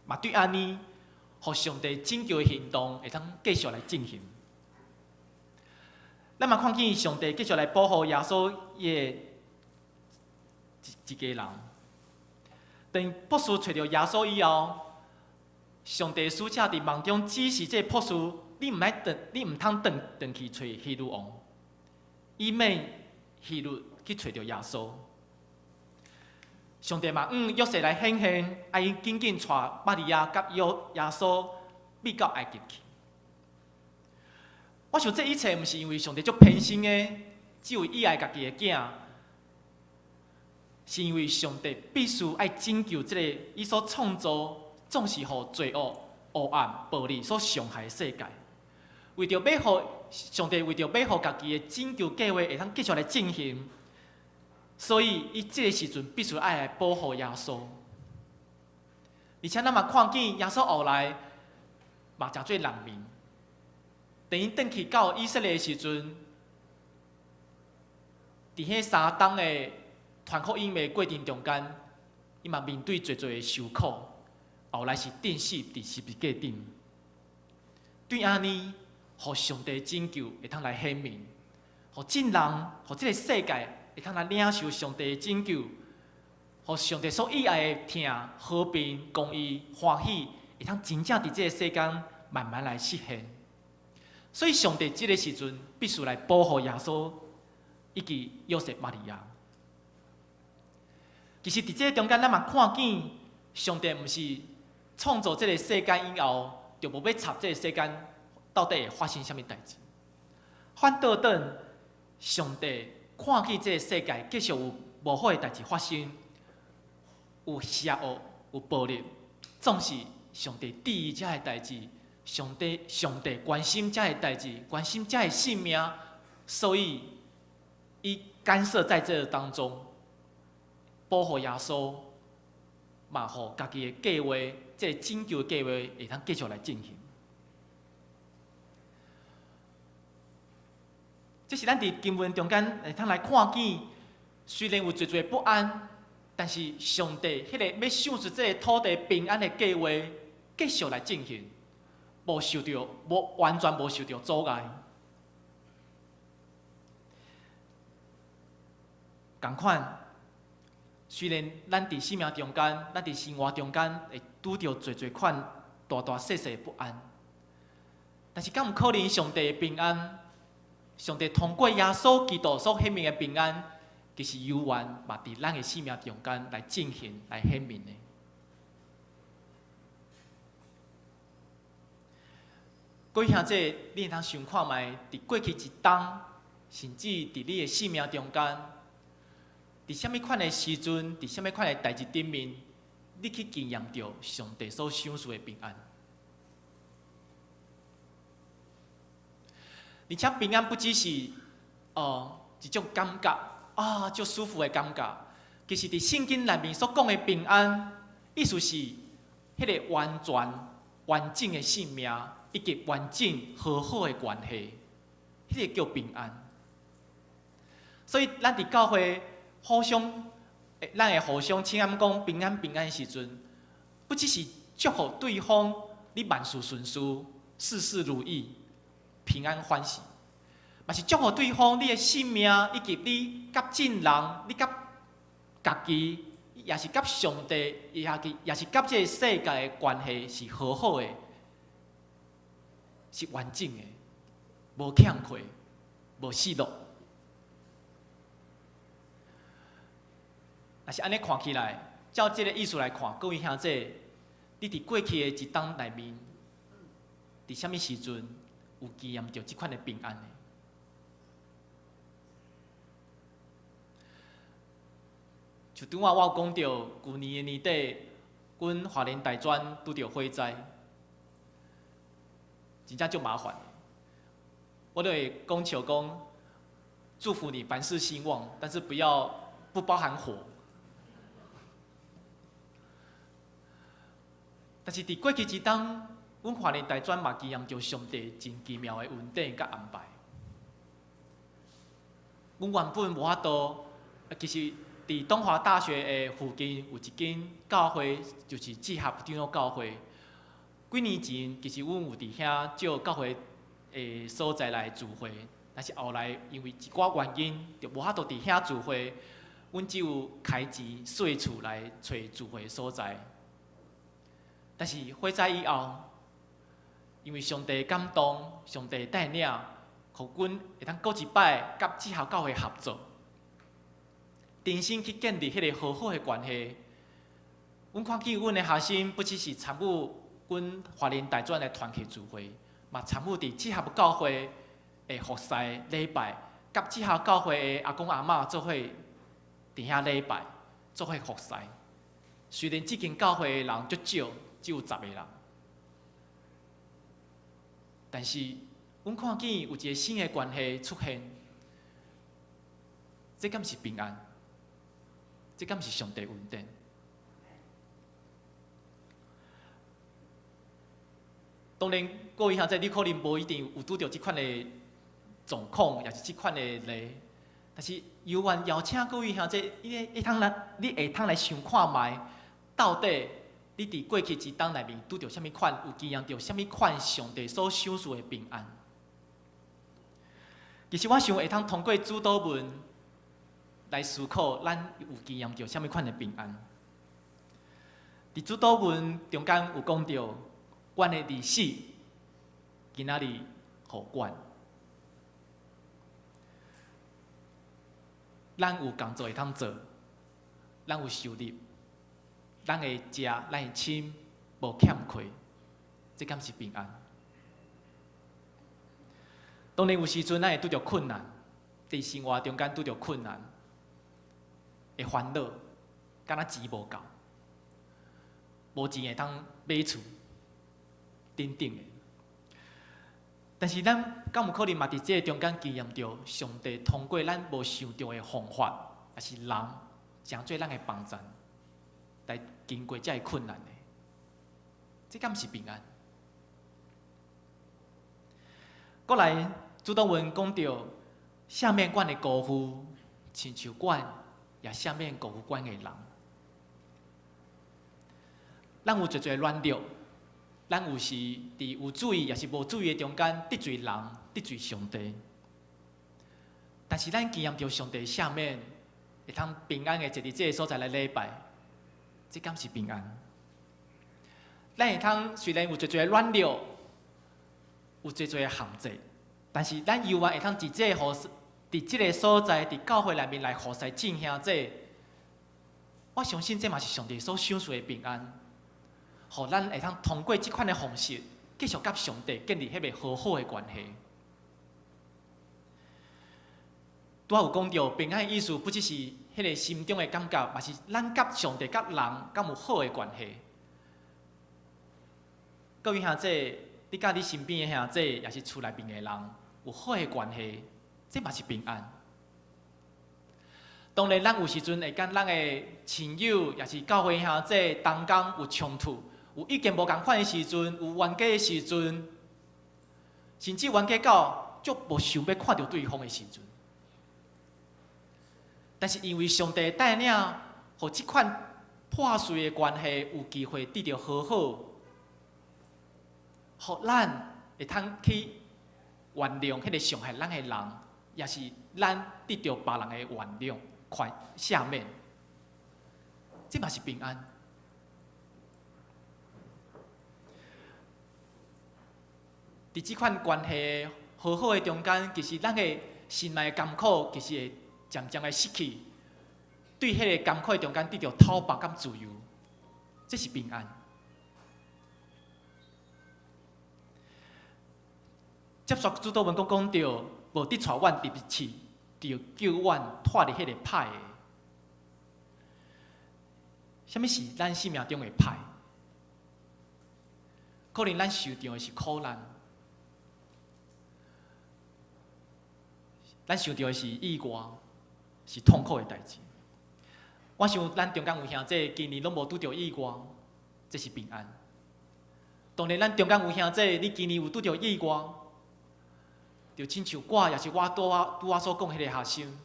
嘛，對按呢，予上帝拯救的行動會當繼續來進行。咱嘛看見上帝繼續來保護耶穌伊的一家人。當博士揣著耶穌以後，上帝使者佇夢中指示這个博士：你毋愛轉，你毋通轉轉去揣希律王，以免希律去揣著耶穌。上帝嘛，向約瑟來顯現，愛伊緊緊帶瑪利亞佮耶穌避到埃及去。我想這一切毋是因為上帝足偏心的，只有伊愛家己的囝，是因為上帝必須愛拯救這個伊所創造總是予罪惡、黑暗、暴力所傷害的世界。為著欲予上帝為著欲予家己的拯救計劃會當繼續來進行，所以伊這个時陣必須愛來保護耶穌。而且咱嘛看見耶穌後來嘛成做難民。等伊轉去到以色列的時陣，佇彼三冬的傳福音的過程中間，伊嘛面對濟濟的受苦，後來是釘死佇十字架頂。對按呢，予上帝拯救會通來顯明，予眾人，予這个世界會通來領受上帝的拯救，予上帝所喜愛的疼、和平、公義、歡喜，會通真正佇這个世間慢慢來實現。所以，上帝這个時陣必須來保護耶穌以及約瑟、瑪利亞。其實，佇這个中間，咱嘛看見上帝毋是創造這个世間以後，就無欲插這个世間到底會發生啥物代誌。反倒轉，上帝看見這个世界繼續有無好的代誌發生，有邪惡、有暴力，總是上帝注意這个代誌。上帝，上帝關心這个代誌，關心這个性命，所以伊干涉在這當中，保護耶穌，嘛予家己的計劃，這個拯救的計劃會當繼續來進行。這是咱佇經文中間會通來看見，雖然有濟濟不安，但是上帝彼個欲賞賜這個土地平安的計劃繼續來進行，無受著，無完全無受著阻礙。仝款，雖然咱佇生命中間，咱佇生活中間會拄著濟濟款大大細細的不安，但是敢有可能上帝的平安，上帝通過耶穌基督所顯明的平安，其實猶原嘛佇咱的生命中間來進行、來顯明的。各位兄弟，你會通想看覓？佇過去一冬，甚至佇你的生命中間，佇啥物款的時陣，佇啥物款的代誌頂面，你去經驗著上帝所賞賜的平安。而且平安不只是哦一種感覺啊，足舒服的感覺。其實佇聖經內面所講的平安，意思是彼個完全完整的生命，以及完整和好的關係，彼個叫平安。所以咱佇教會互相，咱會互相請安講平安平安的時陣，不只是祝福對方你萬事順遂、事事如意、平安歡喜，嘛是祝福對方你的生命以及你佮眾人、你佮家己，也是佮上帝，也是也是佮這個世界的關係是和好的，是完整的，無欠缺，無失落。若是按呢看起來，照這個意思來看，各位兄弟，你佇過去的一冬內面，佇啥物時陣有經驗著這款的平安的？像拄仔我有講著，舊年的年底，阮華聯大專拄著火災，真正足麻煩的。我都會講笑講，祝福你凡事興旺，但是不要不包含火。但是佇過去一冬，阮華聯大專嘛經驗著上帝真奇妙的恩典佮安排。阮原本無法度，其實佇東華大學的附近有一間教會，就是志合長老教會。幾年前，其實阮有佇遐借教會的所在來聚會，但是後來因為一寡原因，就無法度佇遐聚會。阮只有開錢稅厝來揣聚會所在。但是火災以後，因為上帝感動，上帝帶領，予阮會當閣一擺佮志合教會合作，重新去建立彼個和好的關係。阮看見阮的學生不只是參與阮華聯大專的團契聚會，嘛參與佇志合教會的服侍禮拜，佮志合教會的阿公阿嬤做伙佇遐禮拜，做伙服侍。雖然這間教會的人足少，只有十個人，但是阮看見有一個新的關係出現，這敢是平安？這敢是上帝恩典？當然，各位兄弟，你可能無一定有拄著這款的狀況，抑是這款的例，但是猶原邀請各位兄弟，你會通來，你會通來想看覓，到底你佇過去一冬內面拄著啥物款，有經驗著啥物款上帝所賞賜的平安。其實我想會通通過主禱文來思考，咱有經驗著啥物款的平安。佇主禱文中間有講著，阮的利息今仔日予阮，咱有工作會通做，咱有收入，咱會食，咱的心無欠缺，這敢是平安？當然有時陣咱會拄著困難，佇生活中間拄著困難，會煩惱，敢若錢無夠，無錢會通買厝，等等的。但是咱敢有可能嘛？佇這個中間經驗著上帝通過咱無想著的方法，抑是人，成做咱的幫贊，來經過遮个困難的？這敢是平安？過來，主禱文講著，赦免阮的辜負，親像阮也赦免辜負阮的人。咱有濟濟軟弱，咱有時佇有注意抑是無注意的中間得罪人、得罪上帝。但是咱經驗著上帝赦免，會通平安的坐佇這个所在來禮拜，這敢是平安？咱會通雖然有濟濟軟弱，有濟濟限制，但是咱猶原會通佇這個佇這个所在，佇教會內面來服侍眾兄弟。我相信這嘛是上帝所賞賜的平安，予咱會通通過這款的方式，繼續佮上帝建立彼个和好的關係。拄仔有講著平安的意思，不只是彼个心中的感覺，嘛是咱佮上帝、佮人敢有好的關係。各位兄弟，你佮你身邊的兄弟，抑是厝內面的人，有好的關係，這嘛是平安。當然，咱有時陣會佮咱的親友，抑是教會兄弟同工有衝突，有意見無仝款的時陣，有冤家的時陣，甚至冤家到足無想欲看著對方的時陣。但是因為上帝帶領，予這款破碎的關係有機會得著和好，予咱會通去原諒彼个傷害咱的人，抑是咱得著別人的原諒、寬赦免，這嘛是平安。佇這款關係和好的中間，其實咱的心內的甘苦，其實會漸漸的失去，對彼个甘苦的中間得著透白佮自由，這是平安。接續主禱文閣講著，無得帶阮入試，著救阮脫離彼个歹的。啥物是咱生命中的歹？可能咱受著的是苦難，咱受著的是意外，是痛苦的代誌。我想咱中間有兄弟今年攏無拄著意外，這是平安。當然，咱中間有兄弟，你今年有拄著意外，就親像我，抑是我拄仔拄仔所講彼个學生。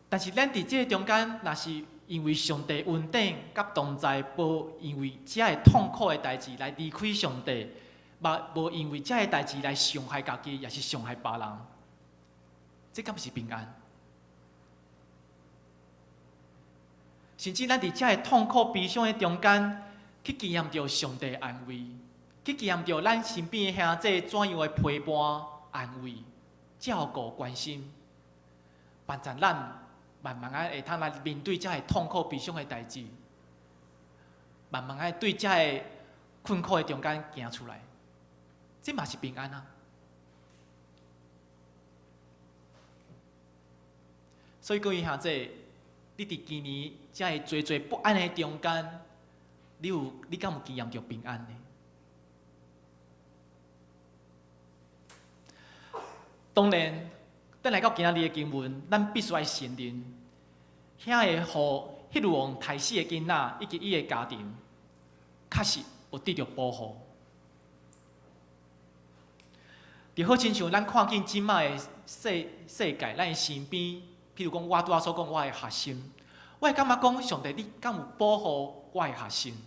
但是咱佇這个中間，若是因為上帝恩典佮同在，無因為這个痛苦的代誌來離開上帝，嘛無因為這个代誌來傷害家己，抑是傷害別人，這敢是平安？甚至咱佇這个痛苦悲傷的中間，去經驗著上帝安慰，去經驗著咱身邊的兄弟怎樣的陪伴、安慰、照顧、關心，幫助咱慢慢仔會通來面對這个痛苦悲傷的代誌，慢慢仔對這个困苦的中間行出來，這嘛是平安啊！所以各位兄弟，你佇今年這个濟濟不安的中間，你有你敢有經驗著平安呢？當然，轉來到今仔日的經文，咱必須愛承認，遐个予希律王刣死的囡仔以及伊的家庭，確實有得著保護。就好親像咱看見這擺的世世界，咱的身邊，譬如講我拄仔所講，我的學生，我會感覺講，上帝你敢有保護我的學生？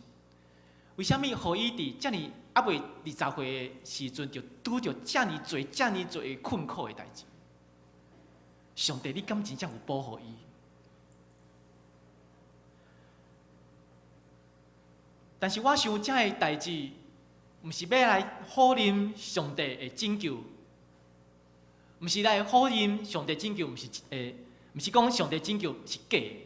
為啥物予伊佇遮爾猶未20歲的時陣，就拄著遮爾濟、遮爾濟困苦的代誌？上帝，你敢真正有保護伊？但是我想，這个代誌，毋是欲來否認上帝的拯救，毋是來否認上帝拯救，毋是毋是講上帝拯救是假的。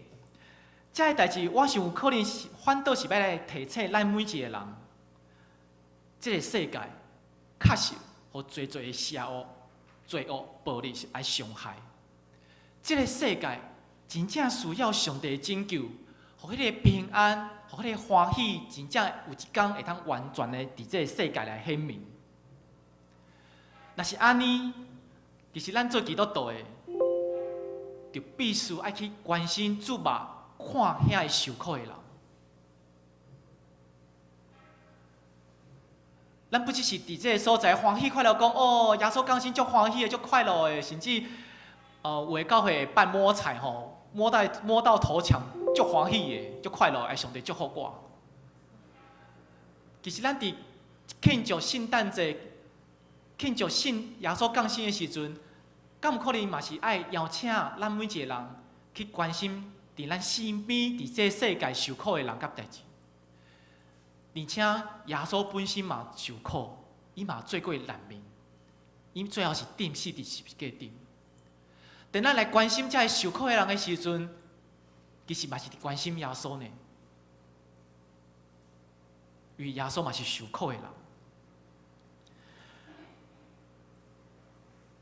這个代誌，我想可能是反倒是欲來提醒咱每一个人，這个世界確實予濟濟的邪惡、罪惡、暴力來傷害。這个世界真正需要上帝的拯救，予彼个平安，予彼个歡喜，真正有一天會通完全的佇這个世界來顯明。若是按呢，其實咱做基督徒的，就必須愛去關心注目。看遐个受苦的人。咱不只是佇這个所在歡喜快樂，講哦，耶穌降生足歡喜的，足快樂的，甚至有的教會會辦摸彩吼，摸到頭獎足歡喜的，足快樂，愛上帝祝福我。其實咱佇慶祝聖誕節、慶祝聖耶穌降生的時陣，敢有可能嘛是愛邀請咱每一個人去關心佇咱身邊、佇這個世界受苦的人佮代誌。而且耶穌本身嘛受苦，伊嘛做過難民，伊最後是釘死佇十字架頂。當咱來關心這个受苦的人的時陣，其實嘛是佇關心耶穌呢，因為耶穌嘛是受苦的人。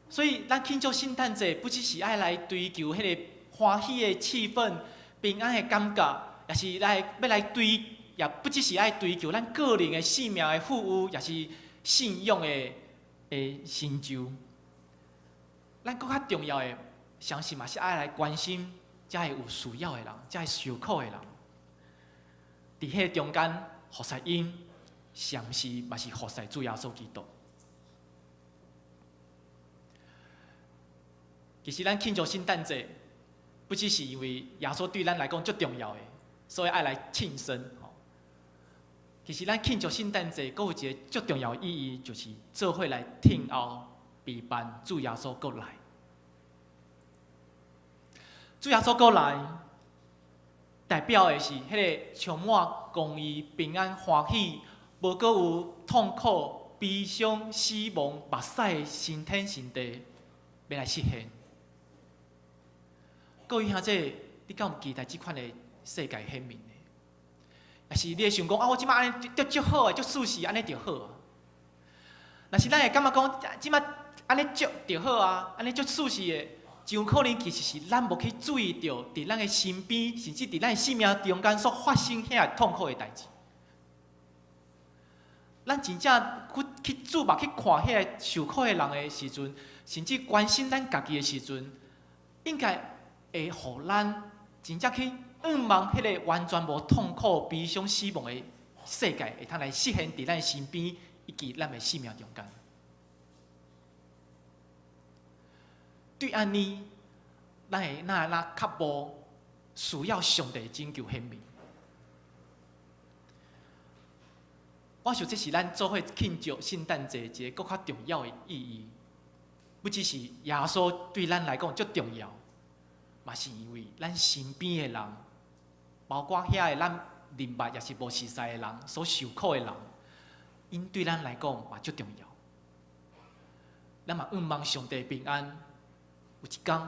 所以，咱慶祝聖誕節，不只是愛來追求彼个歡喜的氣氛、平安的感覺，也是來欲來追，也不只是愛追求咱個人的性命的富裕，也是信仰的成就。咱閣較重要的，相信嘛是愛來關心遮个有需要的人，遮个受苦的人。佇彼个中間，服侍𪜶，是毋是嘛是服侍主耶穌基督？其實咱慶祝聖誕節，不只是因為耶穌對咱來講足重要的，所以愛來慶生。其實咱慶祝聖誕節，閣有一个足重要的意義，就是做伙來聽候、備辦主耶穌閣來。主耶穌閣來，代表的是彼个充滿公義、平安、歡喜，無閣有痛苦、悲傷、死亡、目屎的新天新地，欲來實現。各位兄弟，你敢有期待這款的世界顯明呢？抑是你會想講啊，我這擺按呢足足好的，足舒適，按呢就好啊。若是咱會感覺講，這擺按呢足就好啊，按呢足舒適的，真有可能其實是咱無去注意著，佇咱的身邊，甚至佇咱的生命中間所發生遐个痛苦的代誌。咱真正去注目去看彼个受苦的人的時陣，甚至關心咱家己的時陣，應該會予咱真正去向望彼个完全無痛苦、悲傷、死亡的世界，會通來實現佇咱身邊以及咱的生命中間。對按呢，咱會哪會哪較無需要上帝拯救顯明？我想這是咱做伙慶祝聖誕節一个閣較重要的意義，不只是耶穌對咱來講足重要，嘛是因為咱身邊的人，包括遐个咱認捌抑是無熟似的人，所受苦的人，𪜶對咱來講嘛足重要。咱嘛向望上帝平安，有一工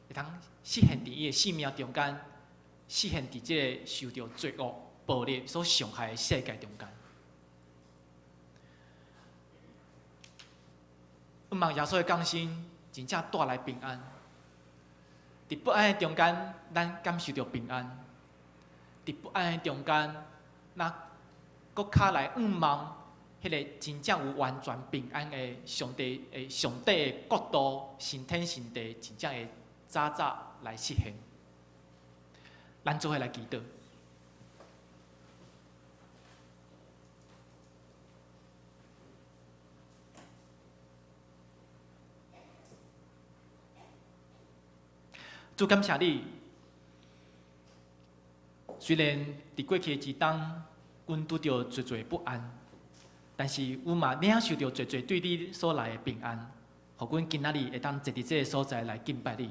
會通實現佇伊的生命中間，實現佇這个受著罪惡、暴力所傷害的世界中間。向望耶穌的降生，真正帶來平安。佇不安的中間，咱感受著平安；佇不安的中間，咱閣較來向望彼个真正有完全平安的上帝的上帝的國度，新天新地，真正會早早來實現。咱做伙來祈禱。主感謝你，雖然佇過去的一冬，阮拄著濟濟不安，但是阮嘛領受著濟濟對你所來的平安，予阮今仔日會當坐佇這个所在來敬拜你。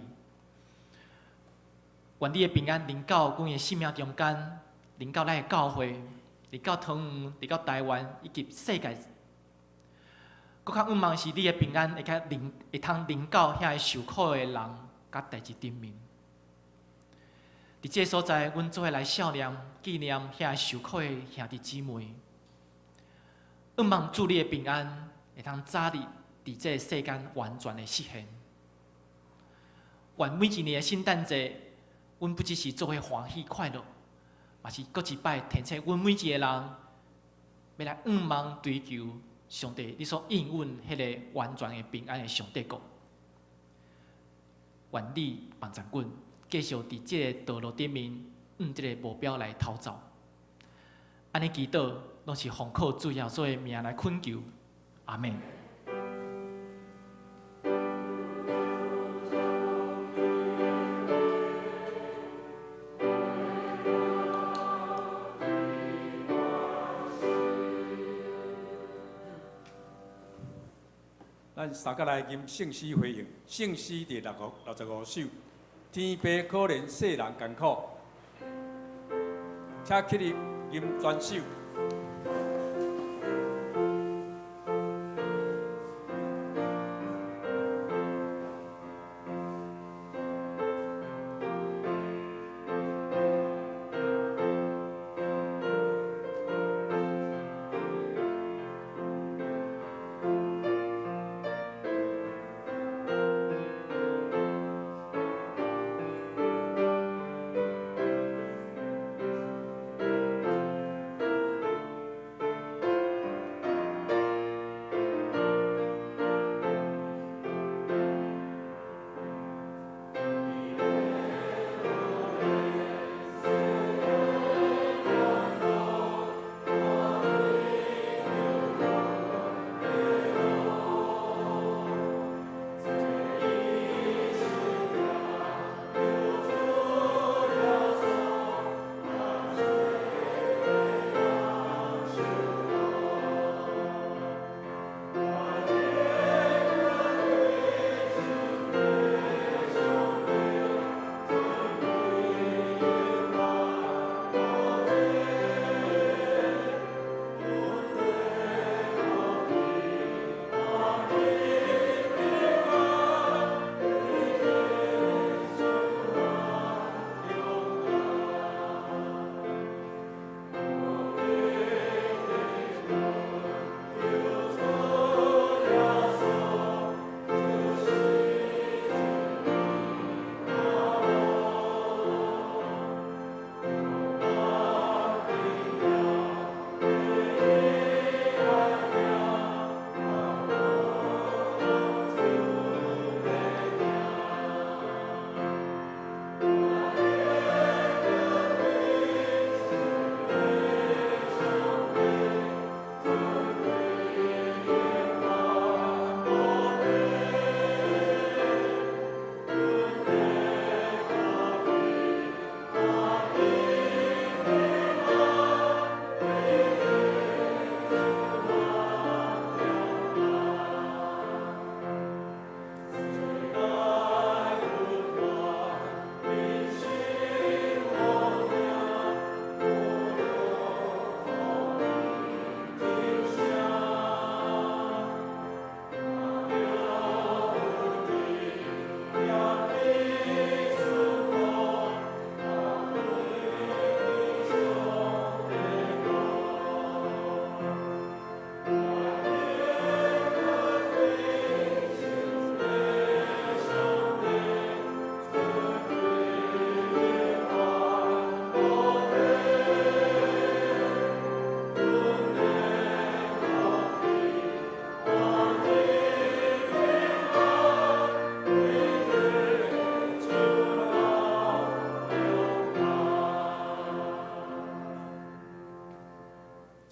願你的平安臨到阮的生命中間，臨到咱的教會，臨到桃園，臨到台灣以及世界。閣較向望是你的平安會較臨，會通臨到遐个受苦的人佮代誌頂面。佇這个所在，阮做伙來孝念、紀念遐个受苦的兄弟姊妹。向望主你的平安會通早日佇這个世間完全的實現。願每一年的聖誕節，阮不只是做伙歡喜快樂，嘛是閣一擺提醒阮每一個人，欲來向望追求上帝你所應允彼个完全的平安的上帝國。願你幫助阮，繼續佇這个道路頂面。向這个目标来逃走。按呢祈祷，拢是奉靠主耶稣的名来恳求，阿们。咱三角来吟圣诗回应，圣诗第65首，天父可怜世人艰苦，请起立吟全首。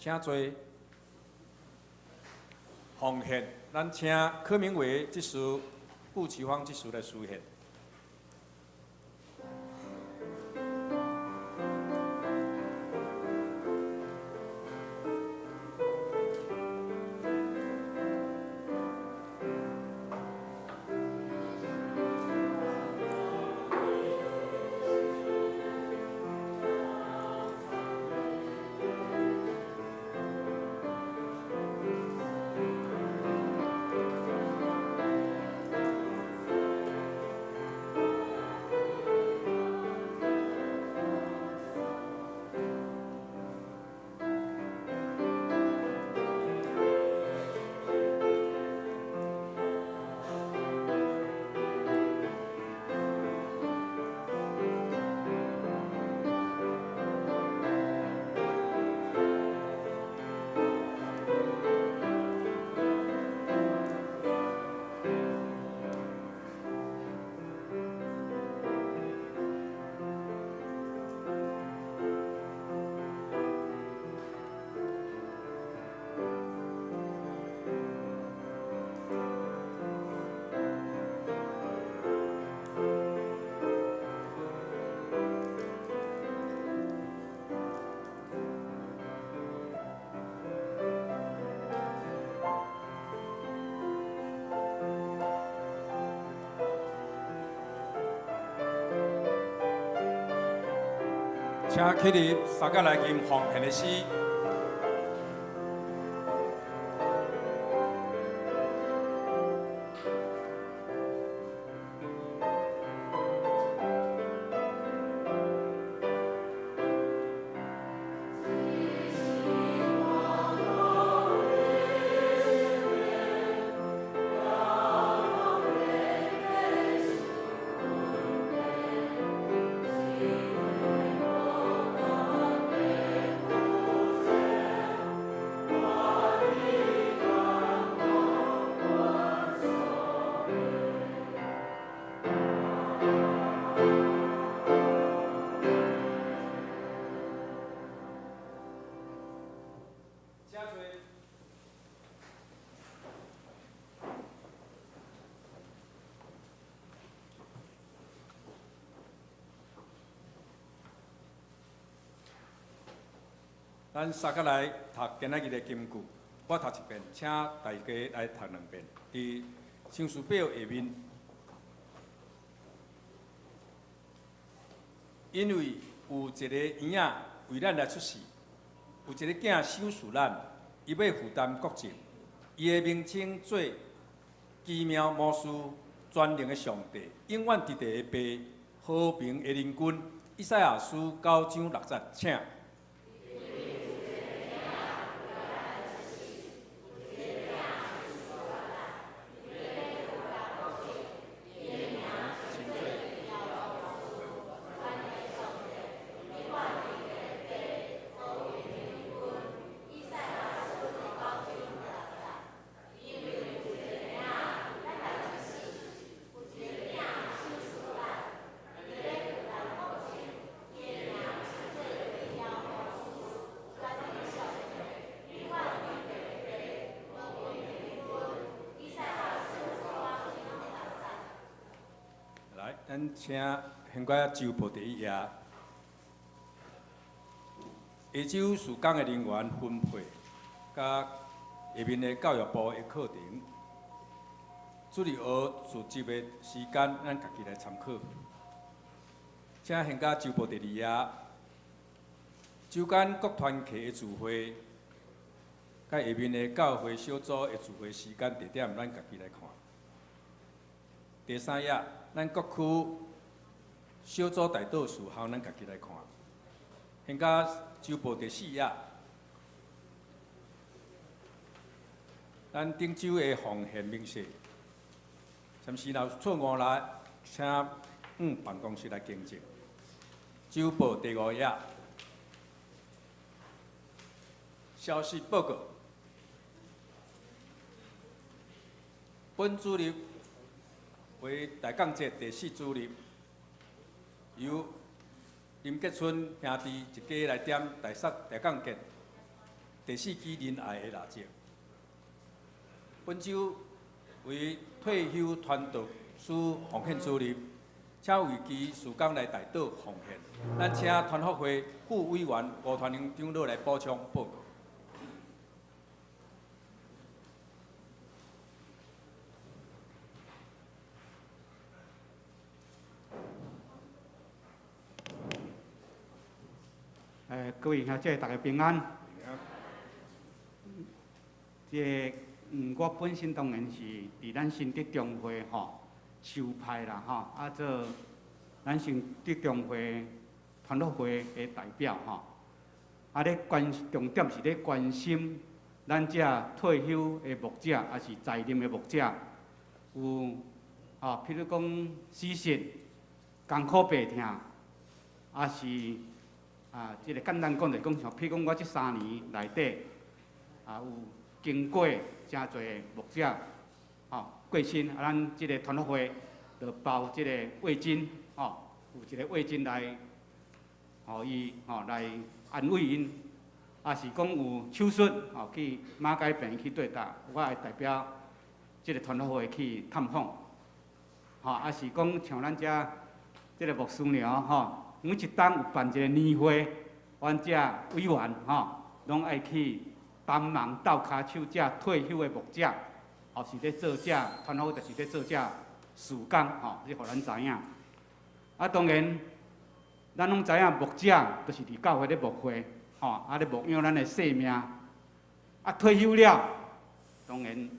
请坐。奉献，咱请柯明伟执事、顾启芳执事来书献。請起立，三個來吟奉獻的詩。請坐。咱三個來讀今仔日的金句，我讀一遍，請大家來讀兩遍。佇生詞表下面，因為有一个嬰仔為咱來出世，有一个囝賞賜咱，伊欲負擔國政，伊的名稱做奇妙魔術、全能的上帝、永遠佇地的父、和平的靈君。以賽亞書九章六節，請。來，咱請現在周報第一頁，下晝事工的人員分配，佮下面的教育部的課程，主日學自習的時間，咱家己來參考。請現在周報第二頁，週間各團契的聚會，佮下面的教會小組的聚會時間地點，咱家己來看。第三頁，咱各區小組代禱事項，咱家己來看。現在周報第四頁，咱頂週的奉獻明細，啥物若有錯誤來，請辦公室來更正。周報第五頁，消息報告，本主日為大降節第四主日，由林吉春兄弟一家來點大雪大降節第四支仁愛的蠟燭。本週為退休傳道師奉獻主日，請為其事工來代禱奉獻。咱請團福會副委員吳團榮長老來補充報告。各位兄姐，大家平安。這個，我本身當然是佇咱新德中會吼受派啦吼，啊做咱新德中會團樂會的代表吼，啊咧關重點是咧關心咱這退休的牧者，抑是在任的牧者，有吼，譬如講死失、艱苦病痛，抑是啊，這個簡單講就講，像譬如講，我這三年內底，啊有經過誠濟牧者，吼過身，啊，咱這個團樂會就包這個慰金，吼，有一個慰金來，予伊吼來安慰𪜶，啊是講有手術，吼去馬偕病院去對搭，我會代表這個團樂會去探訪，吼，啊是講像咱遮這個牧師娘吼。每一冬有辦一個年會，阮遮委員吼，攏愛去幫忙鬥跤手遮退休的牧者，吼是咧做這團樂會，就是咧做這事工吼，這予咱知影。啊，當然，咱攏知影牧者就是佇教會咧牧會，吼，啊咧牧養咱的性命。啊，退休了，當然，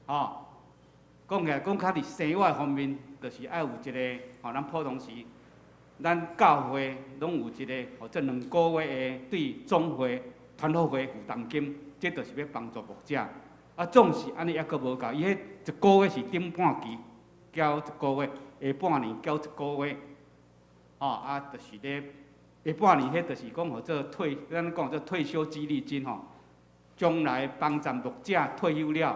吼，講起來講較佇生活方面，就是愛有一个，吼，咱普通時，咱教會攏有一个，予做2個月的對總會、團樂會負擔金，這就是欲幫助牧者。啊，總是按呢猶閣無夠，伊彼一個月是頂半期繳一個月，下半年繳一個月，吼，啊，就是咧下半年彼就是講予做退，咱講做退休激勵金吼，將來幫助牧者退休了，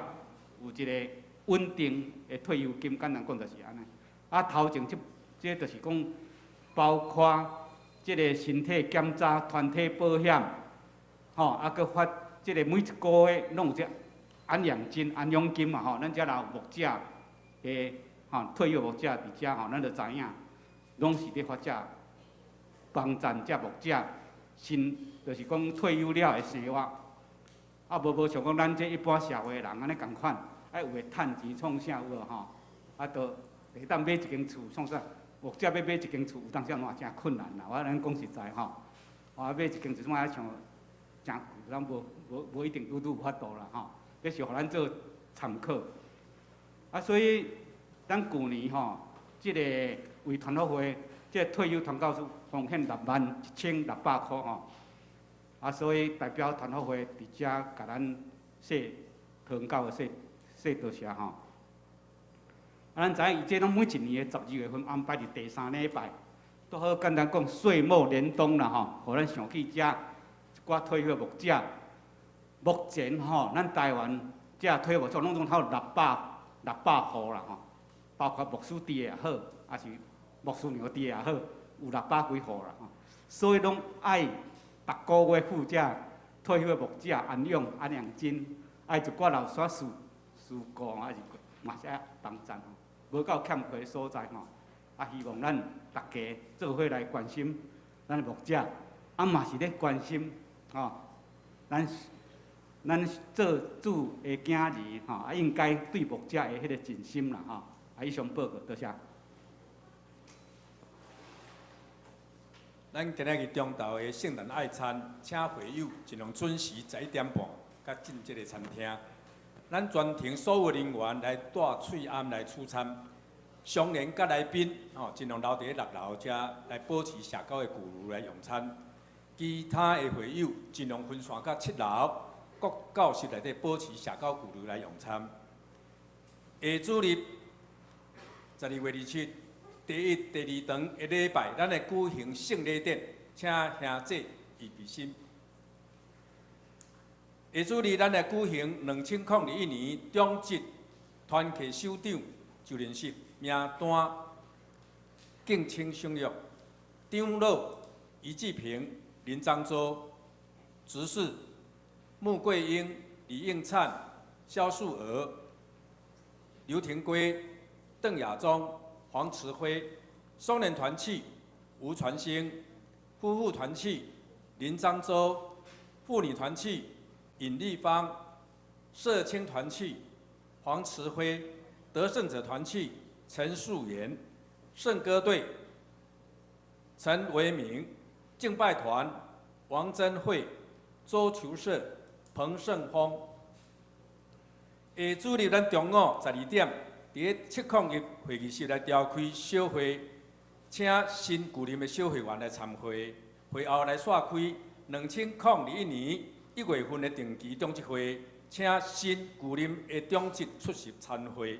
有一个穩定的退休金，簡單講就是按呢。啊，頭前這這就是講，包括這个身體檢查、團體保險，吼，啊，閣發這个每一個月攏有這安養金、安養金嘛吼，咱遮若有牧者的吼退休牧者佇遮吼，咱就知影，攏是咧發這幫贊這牧者，新就是講退休了的生活。啊，無無像講咱這一般社會的人按呢仝款，愛有會趁錢創啥有無吼？啊，都會當買一間厝創啥？牧者欲買一間厝，有當時嘛誠困難啦。我咱講實在吼，啊買一間厝，怎像誠貴，咱無無無一定拄拄有法度啦吼。這是予咱做參考。啊，所以咱舊年吼，這个為團樂會，這個退休傳教士奉獻61,600箍吼。啊，所以代表團樂會佇遮共咱說桃園教會說說多謝吼。啊，咱知影伊這攏每一年的12月份安排佇第三禮拜，拄好簡單講歲末年終啦吼，予咱想起遮一寡退休牧者。目前吼，咱台灣遮退休牧者攏總頭600戶啦吼，包括牧師佇的也好，抑是牧師娘佇的也好，有六百幾戶啦吼。所以攏愛逐個月付遮退休的牧者安養安養金，愛一寡老煞事事故，抑是嘛是愛幫贊吼，無夠欠缺的所在吼。啊，希望咱逐家做伙來關心咱的牧者，啊嘛是咧關心吼，咱咱做主的囝兒吼，啊應該對牧者的彼个盡心啦吼。啊，以上報告，多謝。咱今仔日中晝的聖誕愛餐，請會友盡量準時11點半，佮進這个餐廳。咱全程所有人員來帶喙罨來取餐，商人佮來賓吼，盡量留佇咧六樓遮來保持社交的距離來用餐。其他的會友盡量分散到七樓各教室內底保持社交距離來用餐。下主日12月27。第一、第二堂的禮拜，咱會舉行聖禮典，請兄姊預備心。下主日，咱來舉行2021年長執團契首長就任式名單，敬請審閱。長老余志平、林漳洲，執事穆桂英、李應燦、蕭素娥、劉廷圭、鄧亞忠。黃慈輝、雙年團契吳傳興、夫婦團契林漳洲、婦女團契尹麗芳、社青團契黃慈輝、得勝者團契陳素妍、聖歌隊陳維明、敬拜團王珍惠、周求社、彭勝峰。下主日咱中午12點。佇咧701會議室來召開小會，請新舊任的小會員來參會。會後來煞開2021年1月份的定期長執會，請新舊任的長執出席參會。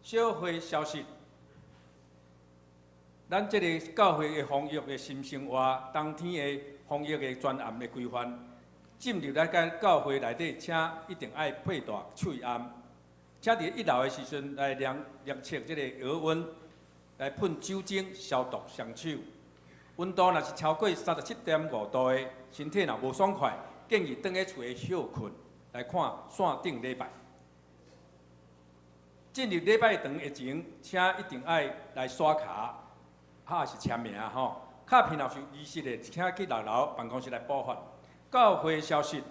小會消息，咱這个教會的防疫的新生活，冬天的防疫的專案的規範，進入咱間教會內底，請一定愛佩戴喙罨。請佇一樓的時陣來量量測這个額溫，來噴酒精消毒雙手。溫度若是超過37.5度的，身體若無爽快，建議轉去厝的歇睏來看線頂禮拜。進入禮拜堂的前，請一定愛來刷卡，抑是簽名吼。卡片若是遺失的，請去六樓辦公室來補發。教會消息，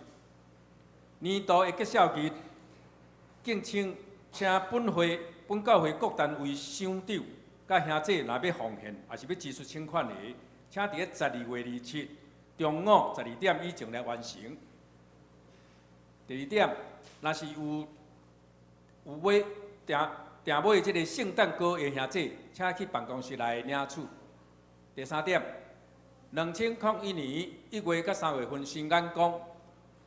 年度的結孝日。敬請請本會、本教會各單位首長佮兄姊，若欲奉獻，抑是欲支出請款的，請佇咧12月27中午12點以前來完成。第二點，若是有買訂訂買這个聖誕糕的兄弟，請去辦公室來領取。第三點，2001年1月佮3月份新眼光，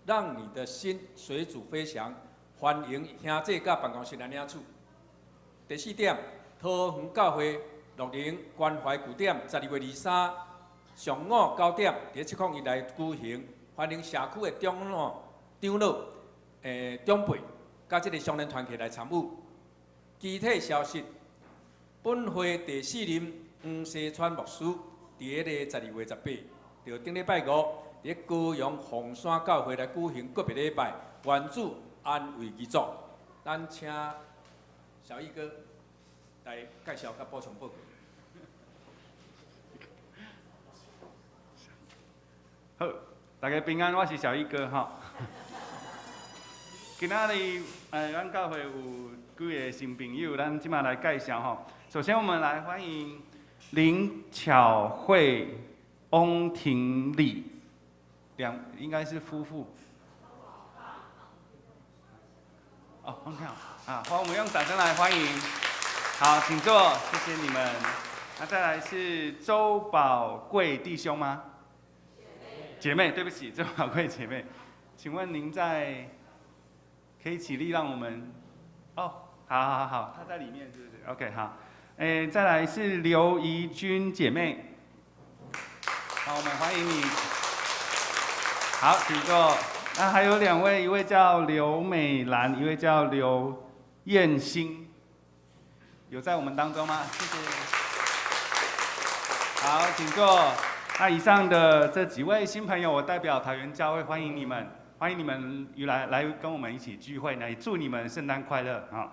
讓你的心隨主飛翔，歡迎兄弟佮辦公室來領取。第四點，桃園教會樂齡關懷據點，12月23上午9點，佇701來舉行，歡迎社區的長老、長老、長輩，佮這个少年團契來參與。具體消息，本會第四任黃西川牧師，佇彼个12月18，就頂禮拜五，佇咧高雄鳳山教會來舉行告別禮拜，願主安慰遺族。咱請小義哥來介紹佮補充報告。好，大家平安，我是小義哥吼。今仔日，咱教會有幾个新朋友，咱這馬來介紹吼。首先，我們來歡迎林巧慧、翁廷禮，兩應該是夫婦。哦，翁廷啊，好，我們用掌聲來歡迎。好，請坐，謝謝你們。那再來是周寶貴弟兄嗎？姐妹，對不起，周寶貴姐妹，請問您在？可以起立，讓我們。哦，好，好，好，他在裡面是不是？OK，好。再來是劉怡君姐妹，好，我們歡迎你。好，請坐。那還有兩位，一位叫劉美蘭，一位叫劉艷星，有在我們當中嗎？謝謝。好，請坐。那以上的這幾位新朋友，我代表桃園教會歡迎你們。歡迎你們來跟我們一起聚會，也祝你們聖誕快樂哈。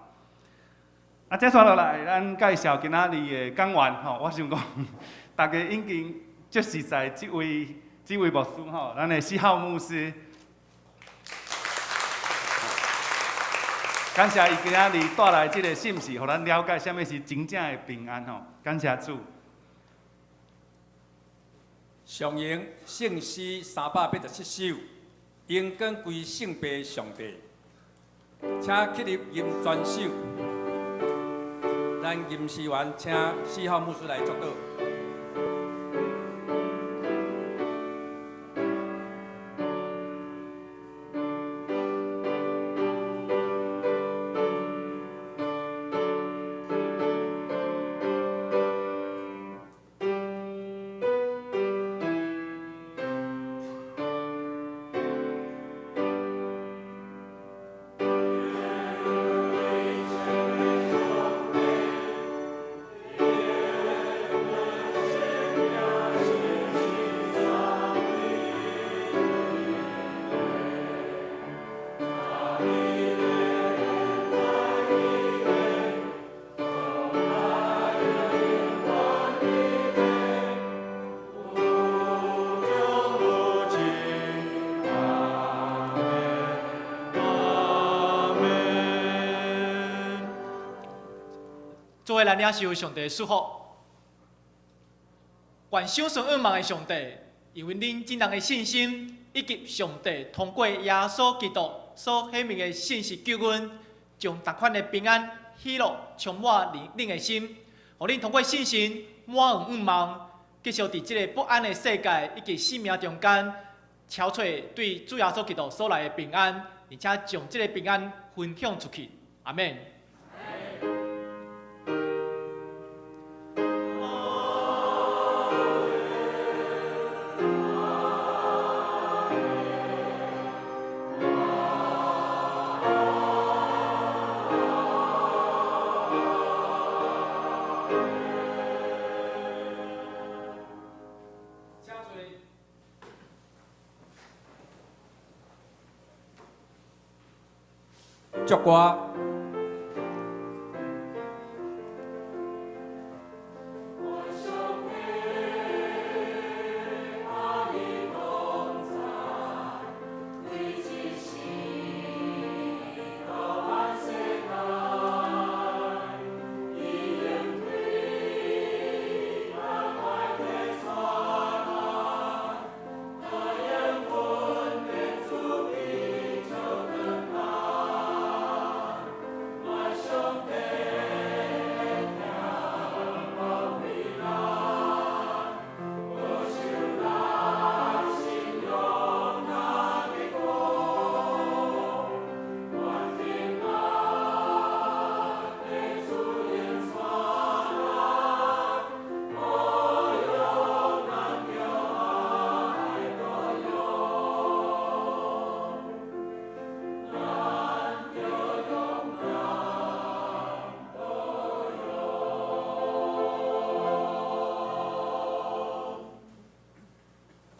啊，接續落來，咱介紹今仔日的講員吼。我想講，大家已經足熟似這位牧師吼，咱的四號牧師。感謝伊今仔日帶來這个信息，予咱了解啥物是真正的平安吼。感謝主。上榮聖詩387首。榮光歸聖父上帝，請起立吟全首。咱吟詩完，請四號牧師來祝禱。做伙來領受上帝的祝福，願賞賜仰望的上帝，因為恁眾人的信心，以及上帝通過耶穌基督所顯明的信實救恩，將逐款的平安、喜樂充滿恁的心，予恁通過信心滿有仰望，繼續佇這个不安的世界以及生命中間，超出對主耶穌基督所來的平安，而且將這个平安分享出去。阿們。祝歌。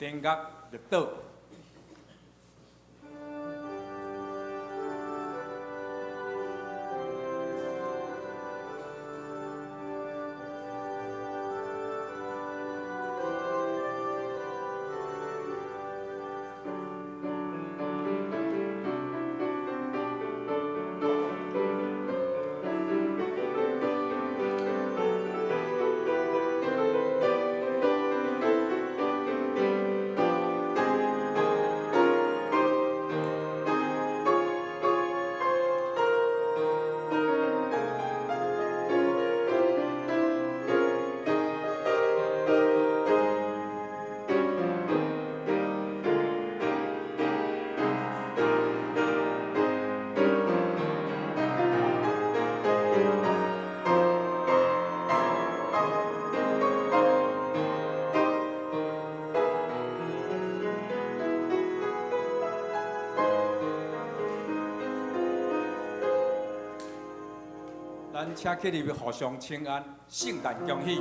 弦乐绿岛。咱请起立互相请安，圣诞恭喜。